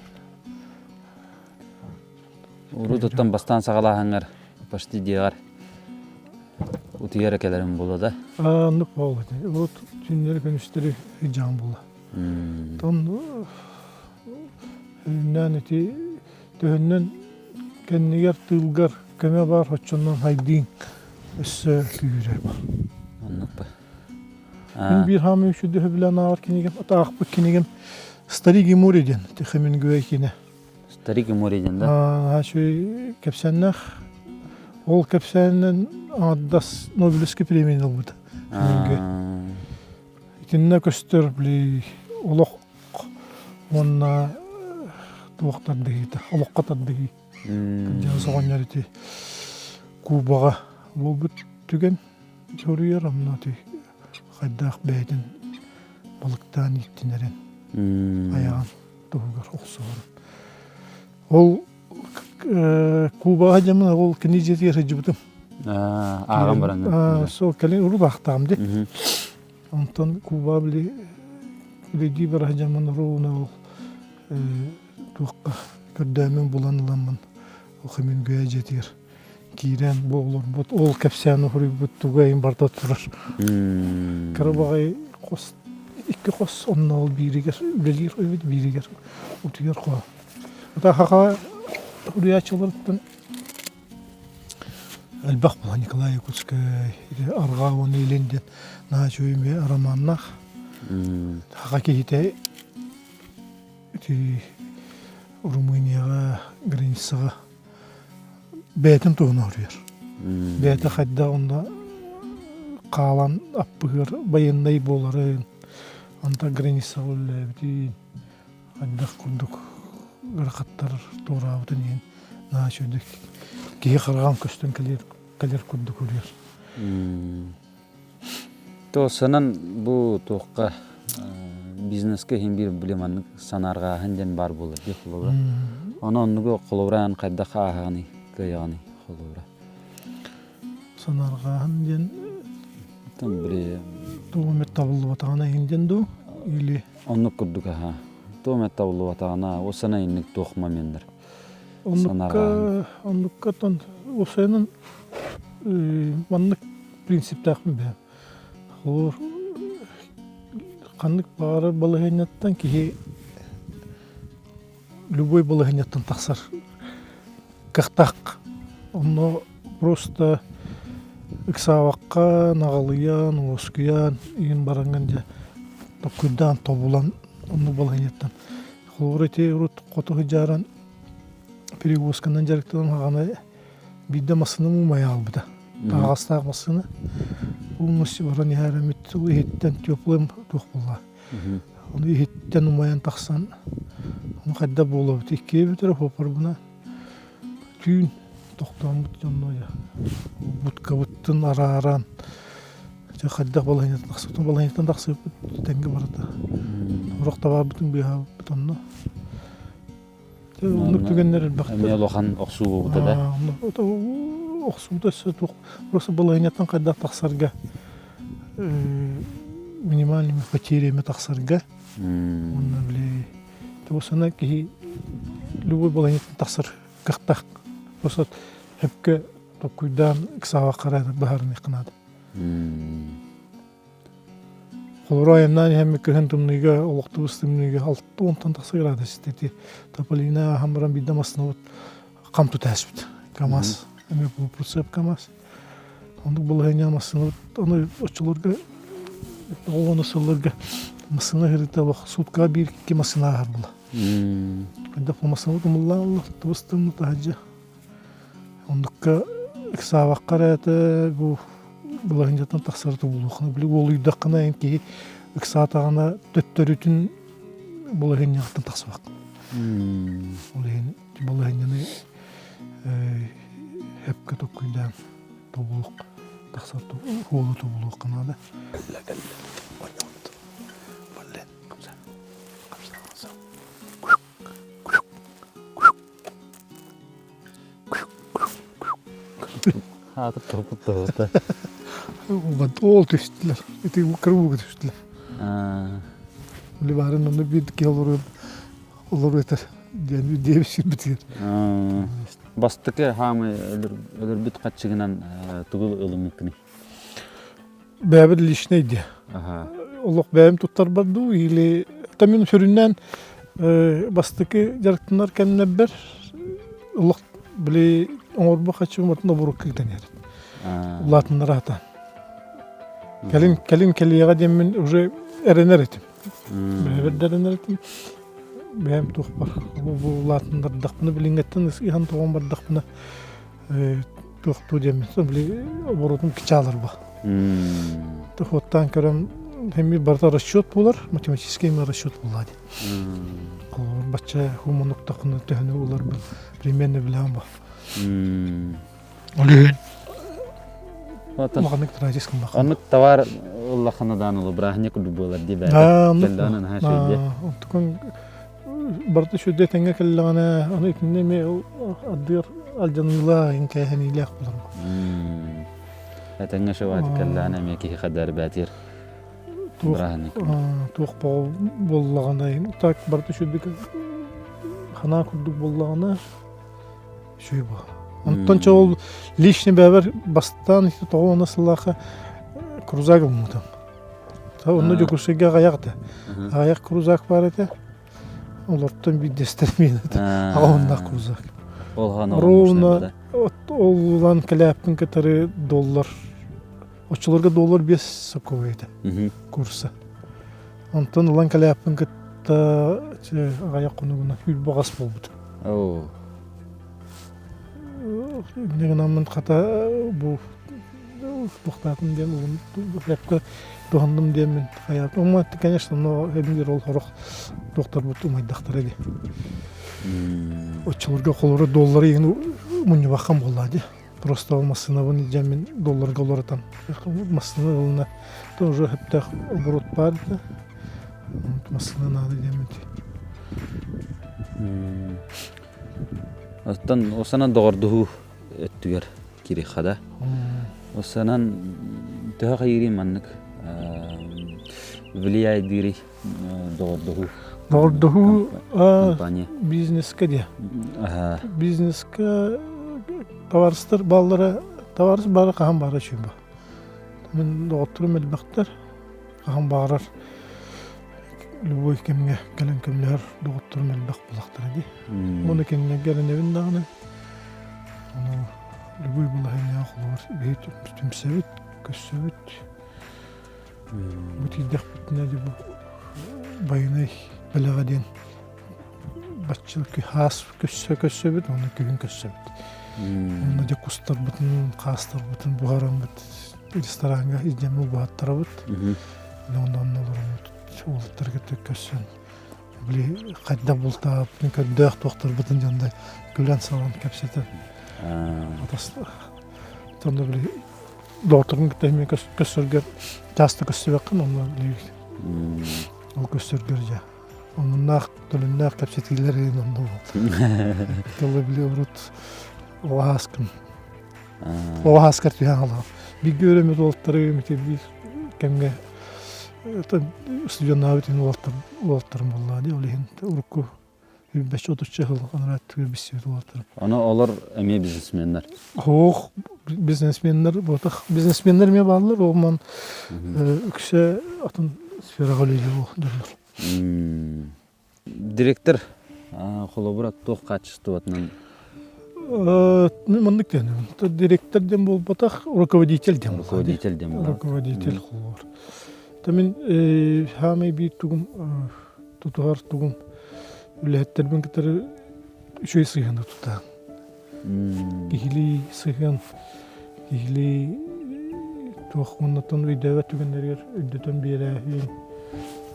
Урут бастаан саҕалааһыҥҥар почти диэҕэр утуйар кэлэрим буолла да? Оннук буолла. Урут түүннэри күнүстэри ыйдьаан буолла. Тон үүннээн ити төһөннөн кэннигэр тыылгар көмө баар оччонон хайдыын өссө күүрэр бар. Оннук ба. Мин биир хаамыы үчүдөһө билэн ааҕар кинигем, аахпыт кинигем «Старик и море» диэн Хемингуэй кинэ. Старик и море диэн да? Наһаа үчүгэй кэпсээннээх. Ол кэпсээнинэн аҥардас Нобелевский премияны ылбыта. Хемингуэй. Итиннэ көстөр били олох уонна туох тардыһыыта, олоххо тардыһыы. Кырдьаҕас оҕонньор ити Кубаҕа буолбут түгэн суруйар, онно ити хайдах бэйэтин балыктаан ииттинэрин айаҕын туһугар охсуһарын. Ол Кубаҕа дьамын ол кини дьиэтигэр сылдьыбытым. Ааҕан баран. Сол кэлин урут аахтаҕым дии. Онтон Куба били үлэдии бара сылдьаммын оруобуна ол туохха көрдөөммүн булан ыламмын ол Хемингуэй дьиэтигэр киирэн бу олорбут ол кэпсээн уһуруйбут туга иһин барыта турар. Кыра баҕайы хос икки хос онно ол бииригэр үлэлиир эбит бииригэр утуйар хоһо. Саха суруйааччыларыттан элбэх буолла Николай Якутскай Арҕаа уонна Илин диэн наһаа үчүгэй эмиэ романнаах. Саха киһитэ ити Румынияҕа границаҕа бэйэтин туһунан суруйар. Бэйэтэ хайдах онно хаалан аппыһыар байыаннай буоларын, онтон границаҕа үлэлээбитин, хайдах курдук ыарахаттар туораабытын иһин наһаа үчүгэйдик киһи хараҕын көстөн кэлэр, кэлэр курдук уруйар. То санан бу туохха бизнеска иһин биир били маннык санаарҕааһын диэн баар буолар дии холобура. Ону оннугу холобураан хайдах ааһаҕыный, кыайаҕыный холобура. Санаарҕааһын диэн Там били тугу эмит табыллыбатаҕына иһин диэн дуу или Оннук курдук аһа. Туом эмит табыллыбатаҕына, ол сана инник туох моменнар Оннукка оннукка тон уопсайынан маннык принциптаахпын бэйэм. Холобур, ханнык баҕарар балаһыанньаттан киһи любой балаһыанньаттан тахсар кыахтаах. Онно просто ыксаабакка, наҕылыйан, уоскуйан, иһин бараҥҥын дьэ толкуйдаан, тобулан оннук балаһыанньаттан. Холобур, ити урут хоту сыдьааран перевозканан дьарыктанан хаҕана биирдэ массыынам умайа хаалбыта. Таһаҕастаах массыына. Полностью баран иһэр эмит иһиттэн теплым туох буолла. Ону иһиттэн умайан тахсан, ону хайдах буолуобут иккиэ бүтэрэ хуопарбына түүн тохтооммут дьонно будкабыттын арааран дьэ хайдах балаһыанньаттан тахсыбытын балаһыанньаттан тахсыбыппыт тэҥҥэ барыта орох табаарбытын быыһаабыппыт онно дьэ оннук түгэннэр элбэхтэр Эмиэ улахан охсуу буолбута да охсуута өссө туох просто балаһыанньаттан хайдах тахсарга минимальными потерями тахсарга уонна били тоҕусана киһи любой балаһыанньаттан тахсар кыахтаах просто сөпкө толкуйдаан ыксаабакка эрэ быһаарыныахха наада Холоро айаннаан иһэммит кыһын тымныыга олохтубус тымныыга 60 тахса градус ити Тополина ааһан баран биирдэ массыынабыт хам тутааспыт КамАЗ эмиэ прицеп КамАЗ оннук балаһыанньаҕа массыынабыт ону оччолорго оҕону сылларга массыына ыһырыыта олох суткаҕа биир икки массыына ааһар буолла хайдах массыынабыт умуллаан тыбыс тымныы таһырдьа Оннукка ыксаабакка эрэ этэ бу былаһынньаттан тахсары тобулуоххуна били уолуйдаххына эн киһи ыксаатаҕына төттөрүтүн балаһыанньаҕыттан тахсыбаккын. Ол иһин балаһыанньаны сөпкө толкуйдаан тобулуох тахсар уолу тобулуохха наада. Аата торпут Ол түстүлэр. Ити кырбууга түстүлэр. Били баарын онно биир киһи олору олору этэр диэн диэбит сирбитигэр. Бастакы хаамы өлөрбүт хаччыгынан тугу ылыммыккыный? Бэйэбит личный диэ. Олох бэйэм туттарбар дуу или та мин сүрүннээн бастакы дьарыктанар кэмнэрбэр олох били оҥорбо хаччым отун обурукка ыытан иһэр. Улаатыннара сатаан. Кэлин кэлин кэлиэҕэ диэммин уже эрэнэр этим. Бэйэбэр да эрэнэр этим. бэйэм туохпар бу улаатыннардахпына билиҥҥэттэн ыһан тоҕон бардахпына туохтуу диэммин били оборотум кичаалар ба. Туохуттаан көрөн эмиэ барыта расчет буолар, математический эмиэ расчет буолла дии. Холобур бачча хумунуктахпына төһөнү ыларбын примерно билэҕин ба. Ол иһин улаханнык тратить гыннахха. Оннук товар ыллаххына даан олу бырааһынньык курдук буолар дии бэйэтэ. Кэллэҕинэ наһаа үчүгэй Онтукун барыта үчүгэй тэҥҥэ кэллэҕинэ аны итиннэ эмиэ ардыгар алдьаныылаах иҥкээһэниилээх буолар. Этэҥҥэ шыбаат кэллэҕинэ эмиэ киһи хадаар бээтиэр бырааһынньык. Туох буоллаҕына так барыта үчүгэйдик ханаа курдук буоллаҕына Үчүгэй буо. Онтон чэ ол личный бэбэр бастаан тоҕо сыллаахха крузак ылмытым. Онно Дьокуускайга аҕыйах этэ. Аҕыйах крузак баар этэ. Олортон биирдэстэр миэн этэ. Аҕа крузак. Ровно ол улан кэлээппин кытары доллар оччолорго доллар 5 соковый этэ курса. Онтон ылан кэлээппин кытта аҕыйах хонугунан үүрбэҕэс буолбут. Инньэ гынаммын хата бу туохтаатым диэн уһун туһанным диэммин хайаатым. Ума конечно, но эбигэр ол сорох туохтарбыт умайдахтара дии. Оччолорго холоро доллары иһин мунньубаххам буоллаа дии. Просто ол массыынабын илдьэммин долларга уларытан массыына ылына тоже сөптөөх оборот баар да массыына наада диэммин Оттон осанан доҕордуһуу өттүгэр кириэххэ да. Осанан төһө хайыырый маннык влияйдыырый доҕордоһуу? Доҕордоһуу бизнеске диye. Бизнеске товарыстар баллара товарыс бары хаһан баара үчүгэй Мин доҕотторум элбэхтэр. Хаһан баҕарар любой кэмҥэ кэлэн көмөлөһөр доҕотторум элбэх буолахтара дии. Уонна кинилэргэ эрэнэбин даҕаны. Ону любой балаһыанньаҕа холобур биһи түмсэбит, көрсөбүт. Бу тиийдэхпитинэ дьэ бу байанай бэлэҕэ диэн бачча хаас көссө көрсөбүт уонна күһүн көрсөбүт. Онно дьэ кустарбытын, хаастарбытын буһараммыт рестораҥҥа илдьэммит буһаттарабыт. Онно онно олороммут уолаттары кытта көрсөн били хайдах бултаабыппытын көрдөөх туохтарбытын дьонно күлэн-салан кэпсэтэн Онно били доҕотторгун кытта эмиэ көссөргөр часто көссүбэккин онно ол көссөргөр дьэ омуннаах төлөннөөх кэпсэтиилэр иһин онно буол били урут оҕо ааскын оҕо ааскар түһэн хаалаҕын бииргэ үөрэммит уолаттары ити биир кэмҥэ студеннаабыт иһин уолаттарым буоллаҕа дии ол иһин урукку Бэччэ отучча сыл анараа өттүгэр билсибит уолаттарым. Ону олор эмиэ бизнесменнэр. Ох, бизнесменнэр буотах. Бизнесменнэр эмиэ бааллар, ол ман үксэ атын сфераҕа үлэлиир дьоннор. Директор холобура туох хаачыстыбатынан Мен маннык диэн директор диэн буолбатах, руководитель диэн. Руководитель диэн буолар. Руководитель холобур. Та мин хаамай биир тугум тутуһар тугум үлэһиттэрбин кытары үчүгэй сыһыаны тутаан. Киһилии сыһыан, киһилии туох уоннаттан өйдөөбөт түгэннэригэр өйдөтөн биэрээһин.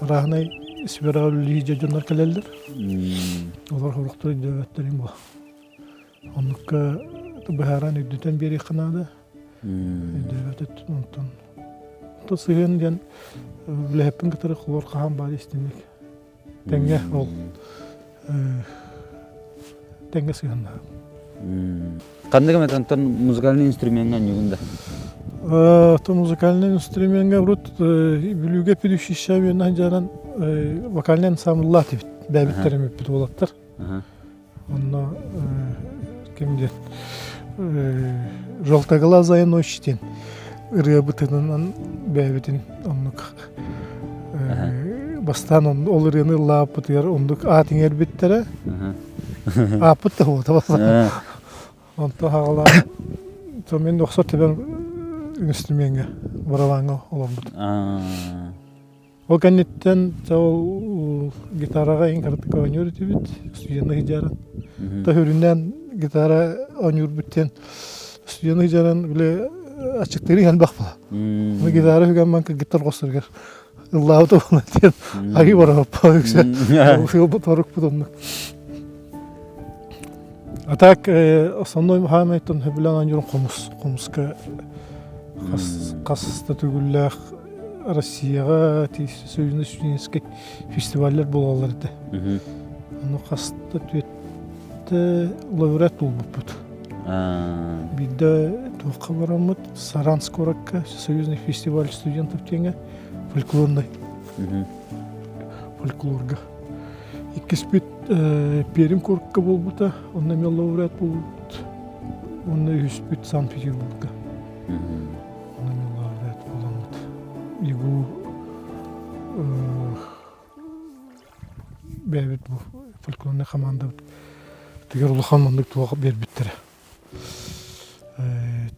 Арааһынай сфераҕа үлэлии дьоннор кэлэллэр. Олор сорохтор өйдөөбөттөрүн бу. Оннукка быһааран өйдөтөн биэриэххэ наада. Өйдөөбөт өттүн онтон. Онтон сыһыан диэн үлэһиппин кытары холор хаһан баар истиҥник тэҥҥэ ол тэҥҥэ сыһыаннаһа. Ханнык эмэ онтон музыкальный инструмеҥҥа оонньуугун да? То музыкальный инструмеҥҥа урут Бүлүүгэ педучилище үөннээн дьаран вокальный ансамбллаах эбит бэйэбиттэр эмиппит уолаттар. Онно ким диэн «Желтоглазая ночь» диэн ырыабытынан бэйэбитин оннук бастаан ол ырыаны ыллаабыппытыгар оннук аат иҥэрбиттэрэ. Ааппыт да буолта бастаан. Онтон хаҕалаан мин охсор тэбэн инструмеҥҥа барабаҥҥа олорбут. Ол кэнниттэн ол. Ол гитараҕа иҥ кыратык оонньуур этибит, студенна сылдьаран. Та үрүннээн гитара оонньуурбут диэн студенна сылдьаран били аччыктыыры иһэн бахпала. Аны гитара үгэн ман кыргыттар хосторугар ыллаабыт буолан диэн айыы бараппа үксэ. Торукпут оннук. А так основной хаамайтан сөбүлээн оонньуурум хомус. Хомуска хас хас да төгүллээх Россияҕа союзный студенческий фестиваллар буолаллар этэ. Ону хас да түөттэ лауреат буолбуппут. Биирдэ туохха бараммыт Саранск куоракка союзный фестиваль студентов диэҥҥэ фольклорный фольклорга. Иккиспит Пермь куоракка буолбута, онно эмиэ лауреат буолбут. Уонна үһүспүт Санкт-Петербурга. Онно эмиэ лауреат буоламмыт. ИГУ бэйэбит бу фольклорнай хамаандабыт тигэр улахан маннык туох биэрбиттэрэ.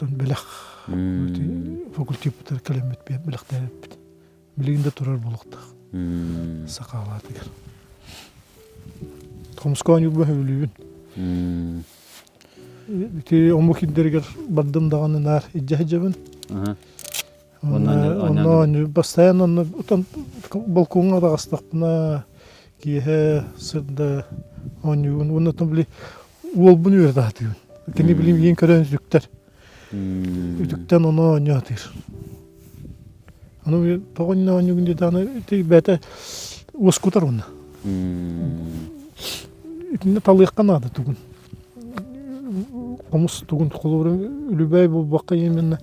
Бэлэх факультеппытыгар кэлэммит бэлэхтээбиппит. Билигин да турар буолуохтаах. Сахалаатыгар. Хомуска оонньуурбун сөбүлүүбүн. Ити омук ирдэригэр бардым даҕаны наар илдьэ сылдьабын. Онно постоянно онно балкоҥҥа таҕыстахпына киэһэ сырда оонньуубун уонна оттон били уолбун үөрэтэ сатыыбын. Кини билим иин көрөн үтүктэр. Үтүктэн ону оонньуу сатыыр. Аны тоҕо иннэ оонньуугун диэтэҕинэ ити бэйэтэ уоскутар уонна. Итиннэ талыахха наада тугун. Хомус тугун холобура үлүбээй буолбакка именно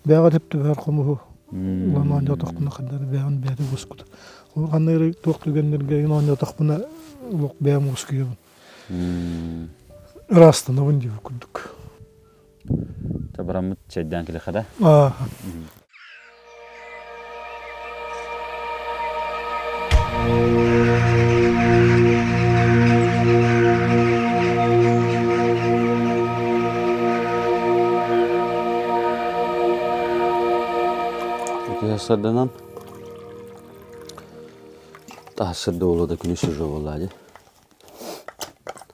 бэйэҕэ тэптибэр хомуһу улахан оонньоотохпуна ханна эрэ бэйэҕин бэйэтэ уоскутар. Ол ханна эрэ туох түгэннэргэ оонньоотохпуна олох бэйэм уоскуйабын. Ыраастанабын диэбит курдук. Табараммыт чэйдээн кэлиэххэ да? Сарданан таһсырда буолуо да күнүс уже буолла дии.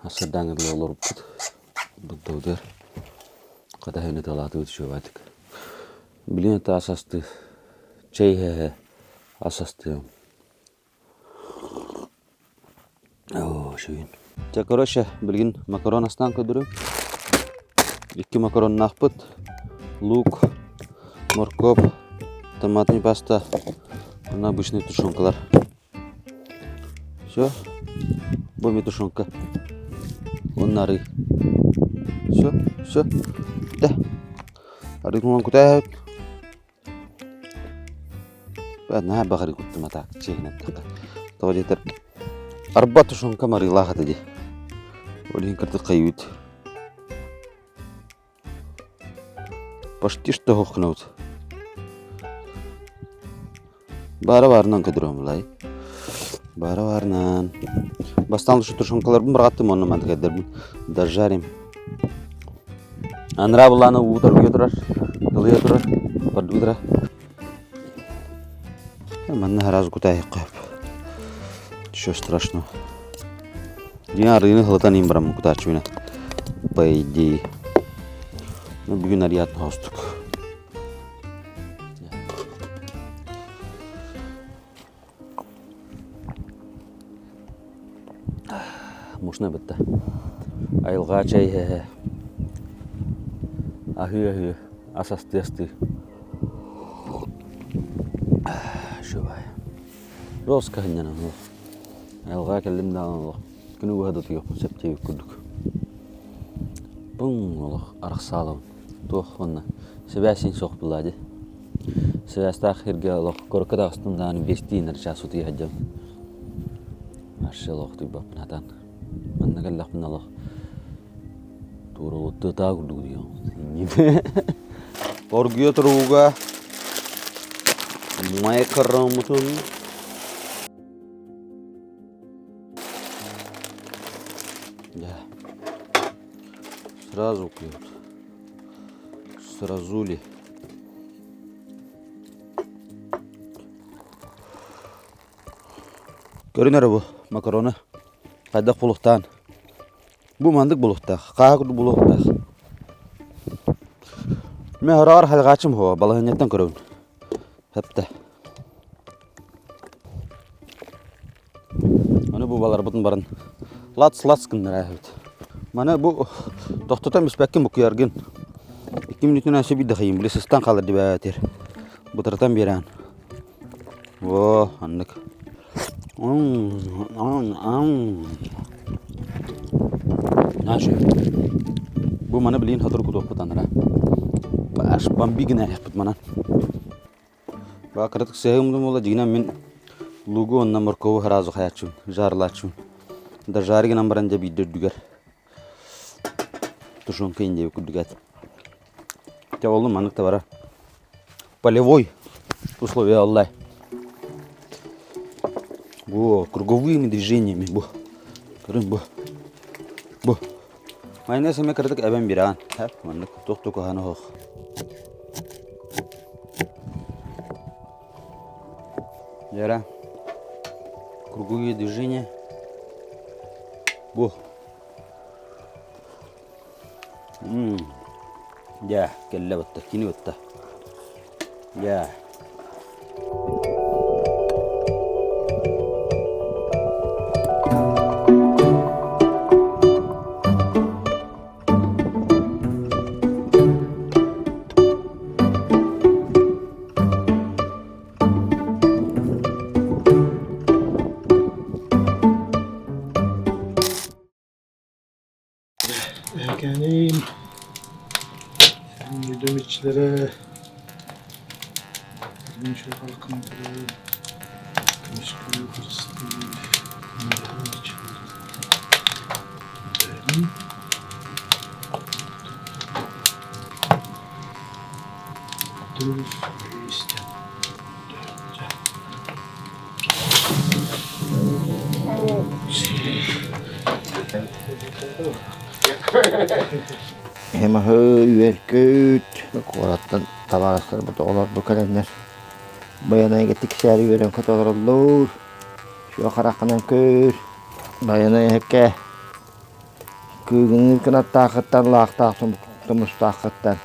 Сардаҥа дылы олорбуппут. Быддыбытыгар хата иһин ыталаатыбыт үчүгэйдик. Билигин это ас астыы, чэй иһэ-иһэ ас астыам. Оо, үчүгүйүн. Чэ, короче, билигин макарон астаан көрдөрүм. Икки макароннаахпыт. Лук, моркуоп, томатный паста, уонна обычный тушенкалар. Все, бу эмиэ тушенка. Уонна арыы. Все, все. Бүтэ. Арыы кутааһыт. Наһаа баҕарыы куттум атаак чиэһинэн эттэххэ. Тоҕо диэтэр арба тушенкам арыылаах этэ дии. Ол иһин кырдык хайыыбыт. Почти что хохнут. Баара баарынан көдөрөм булай. Баара баарынан. Бастаан лучше тушенкаларбын бырҕаттым онно мантыкайдарбын дожарим. Анра буланы уу торгуйа турар, ылыйа турар, бардуу турар. Манна сразу кутаайыкка. Ничего страшного. Дьиҥэ арыыны сылытан иһин бараммын кутааччыбына. По идее. Ну, бүгүн арыйаатын хоостук. Мушна бытта. Айылҕа чэй иһэ аһыы-аһыы, ас астыы-астыы. Шубай. Роска сынньанан олох. Айылҕаҕа кэллим даҕаны олох күнү быһа да утуйуохпун сөп диэбит курдук. Пуҥ олох арахсаалабын. Туох уонна сибээс син суох буоллаа дии. Сибээстээх сиргэ олох куоракка таҕыстым даҕаны биэстии иннэр чаас утуйа сылдьабын. Вообще олох утуйбаппын хатаан. Манна кэллэхпинэ олох туора тыатаа курдук утуйабын. Оргуйа турууга майкароммутун Да. Сразу клюет. Сразу ли? Көрүн эрэ бу. Макароны хайдах булуохтаан. Бу маннык булуохтаах, хааһы курдук булуохтаах. Мен хороҕор халҕаачым хуо, балаһынньаттан көрөбүн. Хэптэ. Аны бу баларбытын баран лац-лац гыннара эбит. Маны бу тохтотон биспэккин букуйаргын. Икки мүнүүтүнэн өссө биир да хайым, били сыстан хаалар дибээтир. Бытарытан биэрэн. О, аннык. Наша. Бу маны билин хатыр кутуохпут анара. Баш бамби гына яхпыт манан. Ба кыратык сыһыым буола дьиҥинэн мин лугу уонна моркову сразу хайааччыбын, жарылааччыбын. Да жары гынан баран дьэ биирдэ үрдүгэр тушенка индиэби курдук эт. Дьэ ол маннык да бара полевой условия аллай. Бу круговыми движениями бу. Көрүҥ бу. Бу. Майонез эмэ кыратык эбэн бирэҕин. Маннык туох да куһаҕана суох. Вера. Круговые движения. Бу. Дьэ, кэллэ батта, кини батта. Дьэ. Эһэкээним Сүрүн иччилэрэ Өргүн халкыннары көмүскүү харыстыы Эһэм үөркүт куораттан табаарыстарбыт оҕолорбут кэлэннэр Байанайга тиксээри үөрэн көтө олороллор. Сүө хараххынан көр. Байанай эһэккэ кыыгыныыр кынаттаахыттан лаахтаах тумустаахыттан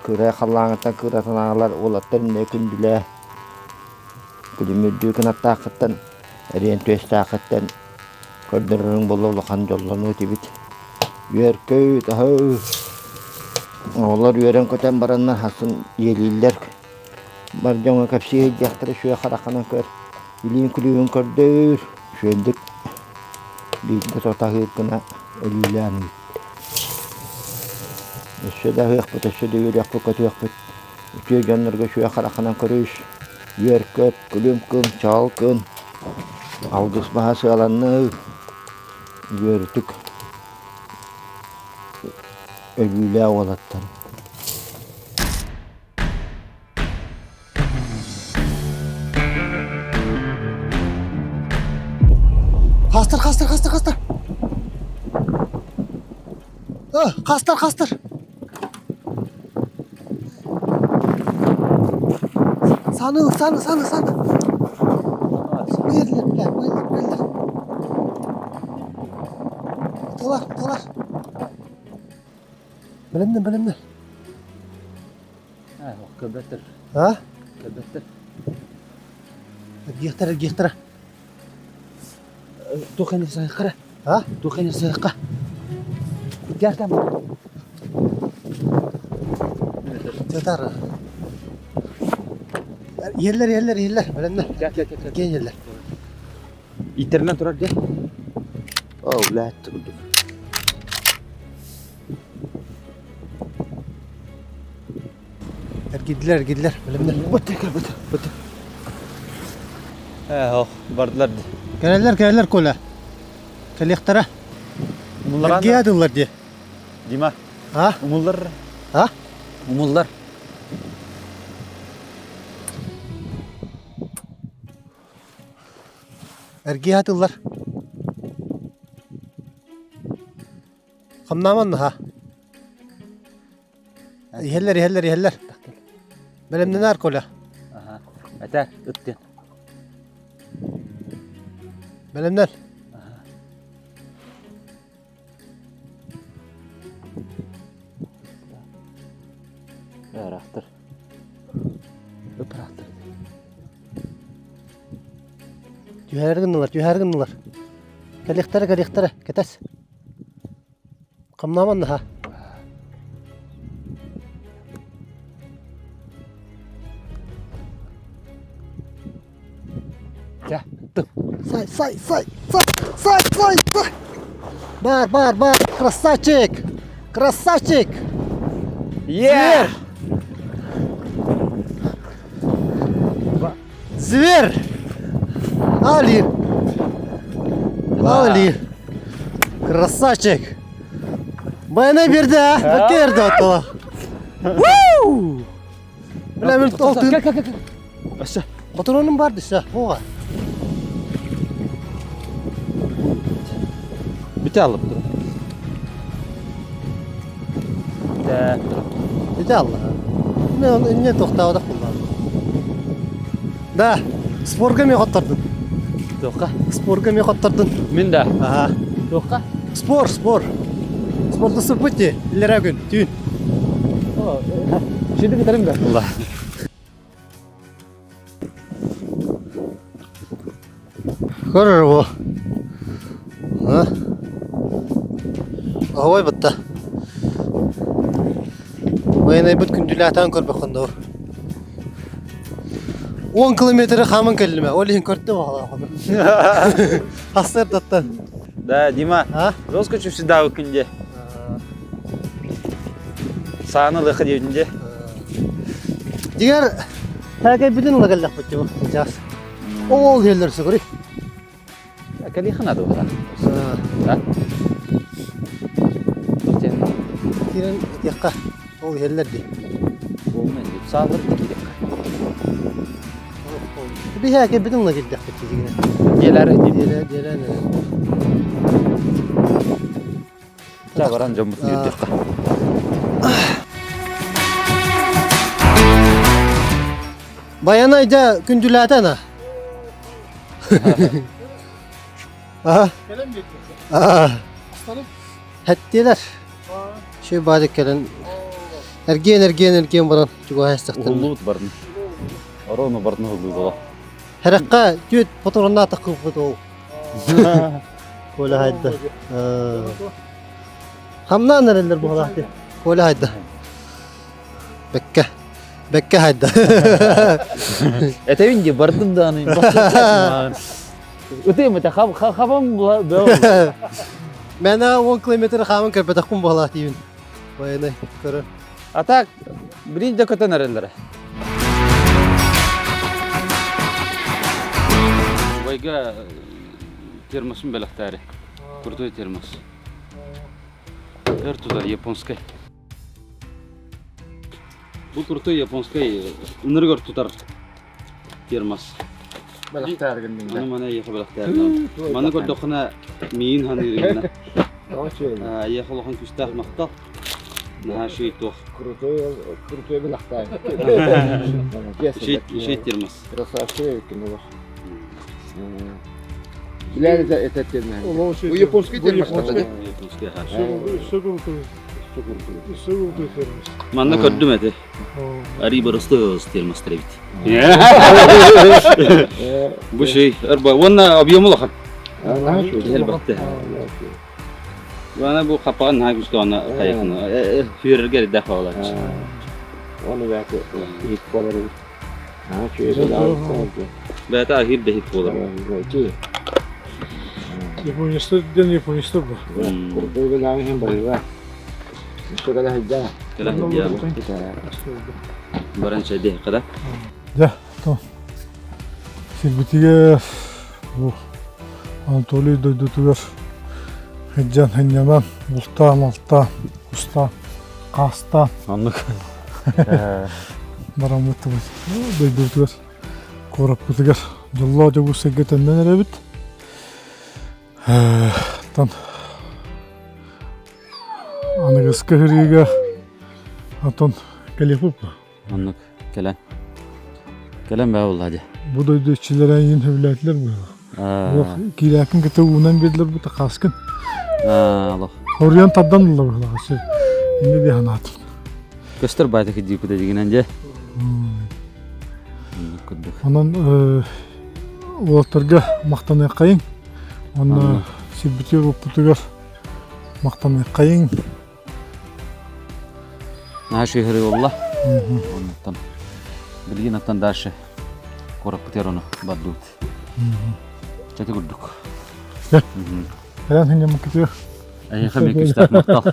кырай халлааҥыттан кыратан аҕалар уолаттар иннэ күндүлээ Күлүмүрдүү кынаттааххыттан, эриэн түөстээххиттэн көрдөрөрүҥ буолла улахан дьоллонуу этибит. Үөркөй, таһыы. Оҕолор үөрэн-көтөн бараннар хасын иэлииллэр. Бар дьоҥҥо кэпсии сылдьыахтара үчүгэй хараххынан көр, илиин күлүүһүн көрдөөр. Үчүгэйдик биирдэ тотаһыыр гына өлүүлээн ыыт. Өссө да аһыахпыт, өссө да үөрүөхпүт-көтүөхпүт. Үтүө дьоннорго үчүгэй хараххынан көрүс, үөр-көт, күлүм кын, чаҕыл кын, алгыс баһа сыаланныы, үөрүтүк өлүүлээх уолаттар. Хастар, хастар, хастар, хастар. Хастар, хастар. Саны, саны, саны, саны. Берлер, бля, берлер, берлер. Тылар, тылар. Бэлэмнэн, бэлэмнэн. Көбөтөр. А? Көбөтөр. Эргиэхтэрэ, эргиэхтэрэ. Туох эмэ сыһыахха А? Туох эмэ сыһыахха. Кэл Татар. Иһэллэр, иһэллэр, иһэллэр. Бэлэмнэр. Кэл, кэл, кэл, кэл. Киэн иһэллэр. Ииттэринэн турар дьэ. Оо, блядь, курдук. Эргийдилэр, эргийдилэр. Бэлэмнэр. Быт, быт, быт. Ээ, ох, бардылар дии. Кэлэллэр, кэлэллэр, Коля. Кэлиэхтэрэ. Умуллар Эргийэ атыллар дии. Дима. А? Умуллар. А? Умуллар. Эргийэ атыллар. Хамнааман наһаа. Иһэллэр, иһэллэр, иһэллэр. Бэлэмнэнээр, Коля. Аха. Этэ, ыт диэн. Бэлэмнэн. Ыпырааттар. Түһэр гыннылар, түһэр гыннылар. Кэлиэхтэрэ, кэлиэхтэрэ, кэтэс. Хамнааман наһаа. Дьэ, ыттым. Сай, сай, сай, сай, сай, сай, сай. Бар, бар, бар, красавчик! Красавчик! Е! Зверь! Али! Али! Красавчик! Байанай берді, а? Бәкке берді оттола. Бля, мен алтын. Өссө. Патроным бар десе, оға. Бүтэ алып тур. Бүтэ. Бүтэ алла. Мен оны эмне тоқтаудақ бұлдан. Да, спорга мен қоттырдым. Тоққа. Спорга мен қоттырдым. Мин да. Ага. Тоққа. Спор, спор. Спорды сыпыти, иллера күн, түүн. Şimdi gidelim de. Allah. Көрөр бу. А? Ой бытта. Военный күндүләтән көрбөхөн доо. 10 километр хамын келдим. Ол иһин көрдү бағала. Хасыр даттан. Да, Дима, А? жестко всегда күнде. Сааны лыхы дейтінде. Дигәр тәкәй бүтүн ыла келдек бит бу. Жас. Ол еллер сүгүри. Кали ханады ота. Да? Тен Кирен тиякка ол еллер ди. болмен деп сағыр керек. Биһәкәй бүтүн ыла келдек бит дигән. Деләр деп. Деле деле. Жабаран жомбутун юрдекка. Баянайда күндүләтәна. Aha. Аа. Хәттелер. Шүй бадык келен. Эрген эрген эрген баран чугайстыктан. Улуут бардын. Орону бардын улуу Харакка түт патронна такып ол. Коля хайда. Хамнан нерелер бу халахты. Коля хайда. Бекке. Бекке хайда. Этебин де бардым да аны. Өтем это хаб хабам була. Мен 10 километр хамын кырбетакпын бу халахты. Баянай көрө. А так, бирин де көтөн эрелер. Байга термосун белектери. Крутой термос. Эр туда японской. Бу крутой японской ыныргор тутар термос. Аны мана ехе белектери. Маны көрдөкүнө миин ханырына. Ехе улахан күстәх мактал. Наха шүй тух. Крутой, крутой белахтай. Шей шей термос. Красавчик, ну. Билер это это термин. Bu японский термос. Японский ха. Өссө крутой термос. Манна көрдүм эти. Ари барысты термос требит. Бу шей, арба, онна объем улахан. Элбетте. Бана бу капаган наха күскө ана кайыкны. Фюрерге дәфа алач. Оны бәки хит болар. Ha, şöyle Бәта ахир да хит болар. Японистар ден японистар бу. Крутой белахин бар. Şu kadar hijja. Кала я. Баран шайде када. Дьэ, то. Сирбитиге бу Анатолий дойдутугар хыджан хынньанан, бултаан, алтаан, кустаан, хаастаан Оннук. бараммыттыбыт. Дойдубутугар куораппытыгар дьоллоох Дьокуускайга төннөн эрэбит. Тан аныгыскы сырыыга отон кэлиэхпит Оннук кэлэн. Кэлэн баа булла дии. Бу дойду иччилэрэ эйигин сөбүлээтилэр быһыылаах. Киирээкин кытта уунан биэрдилэр бу хааскын. Алох. Хоруйан тардан ылла быһыылаах өссө. Иннэ дии санаатым. Көстөр баайта кидии кутэ дигинэн дьэ. курдук. Онон уолаттарга махтаныаххайыҥ. Уонна сирбитигэр уоппутугар махтаныаххайыҥ. Наһаа үчүгэй буолла. Оннуттан билигин оттон дальше куораппытыгар ону бардыбыт. Чати курдук. Кэлэн сынньаммыккытыгар. Эйиэхэ эмиэ күүстээх махтал.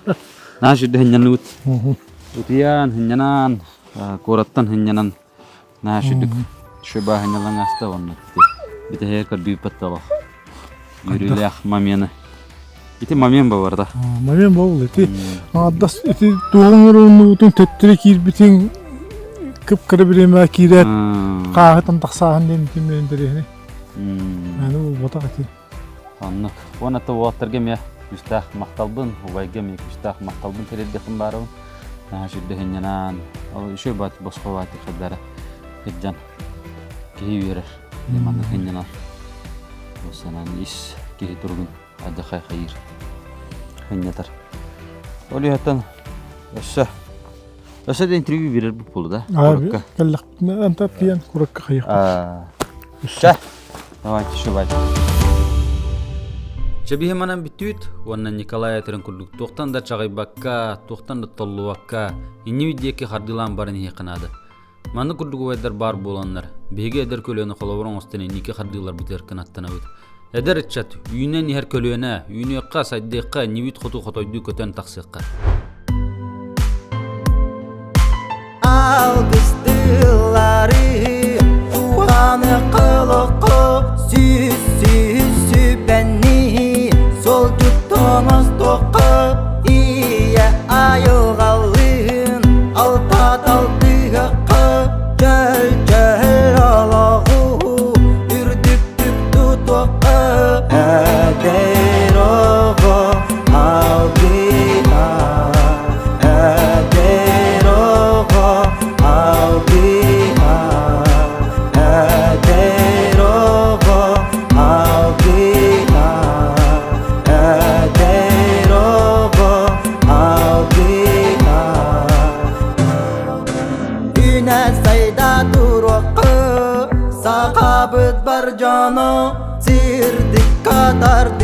Наһаа үчүгэй сынньанныбыт. Утуйан, сынньанан, куораттан сынньанан наһаа үчүгдүк шөбө сынньалаҥ ааста уонна бүтэһигэр көрдүүппэт да олох. Үөрүүлээх момены. Ити момент бабарда. Момент буолла. Ити аҥардас ити туоҕуҥ оруоннубутун төттөрү киирбитиҥ кып-кыра бириэмэҕэ киирээт хааһытан тахсааһын диэн ити мин интэриэһинэй. Аны буолбатах ити. Оннук. Уонна то уолаттарга эмиэ күүстээх махталбын, убайга эмиэ күүстээх махталбын тириэрдиэхпин баарабын. Наһаа сүрдэ сынньанан, ол еще баат босхо бааты хаддара сылдьан киһи үөрэр. Манна сынньанар. Ол санаан ис киһи туругун алдьархай хайыыр. Сынньатар. Ол иһэттэн өссө өссө да интервью биэрэр буолу да? Куракка. Кэллэхпитинэ антап тиийэн куракка хайыахпыт. Чэ, давайте шубать. Чэбиһи манан бүтүүт уонна Николай этэрин курдук туохтан да чаҕыйбакка, туохтан да толлубакка, иннибит диэки хардыылаан баран иһиэххэ наада. Маннык курдук убайдар баар буоланнар, биһиги эдэр көлүөнэ холобур оҥостон инники хардыыларбытыгар кынаттанабыт. Эдэр ыччат, үүнэн иһэр көлүөнэ, үүнүөххэ, сайдыахха, иннибит хоту хотойдуу көтөн тахсыахха. Алгыстыылары туһаны кылыкы сүүс сүүс сүбэни суолдьуттан остоққа ийэ айылҕалыын алта талтыһыққа чөл чөл олоҕу үрдүктүк тутуохха эдэр оҕо алгыһа эдэр оҕо алгыһа эдэр оҕо алгыһа эдэр оҕо алгыһа Үүнэ сайда туруохха сахабыт бар дьоно сирдикка тардыһа.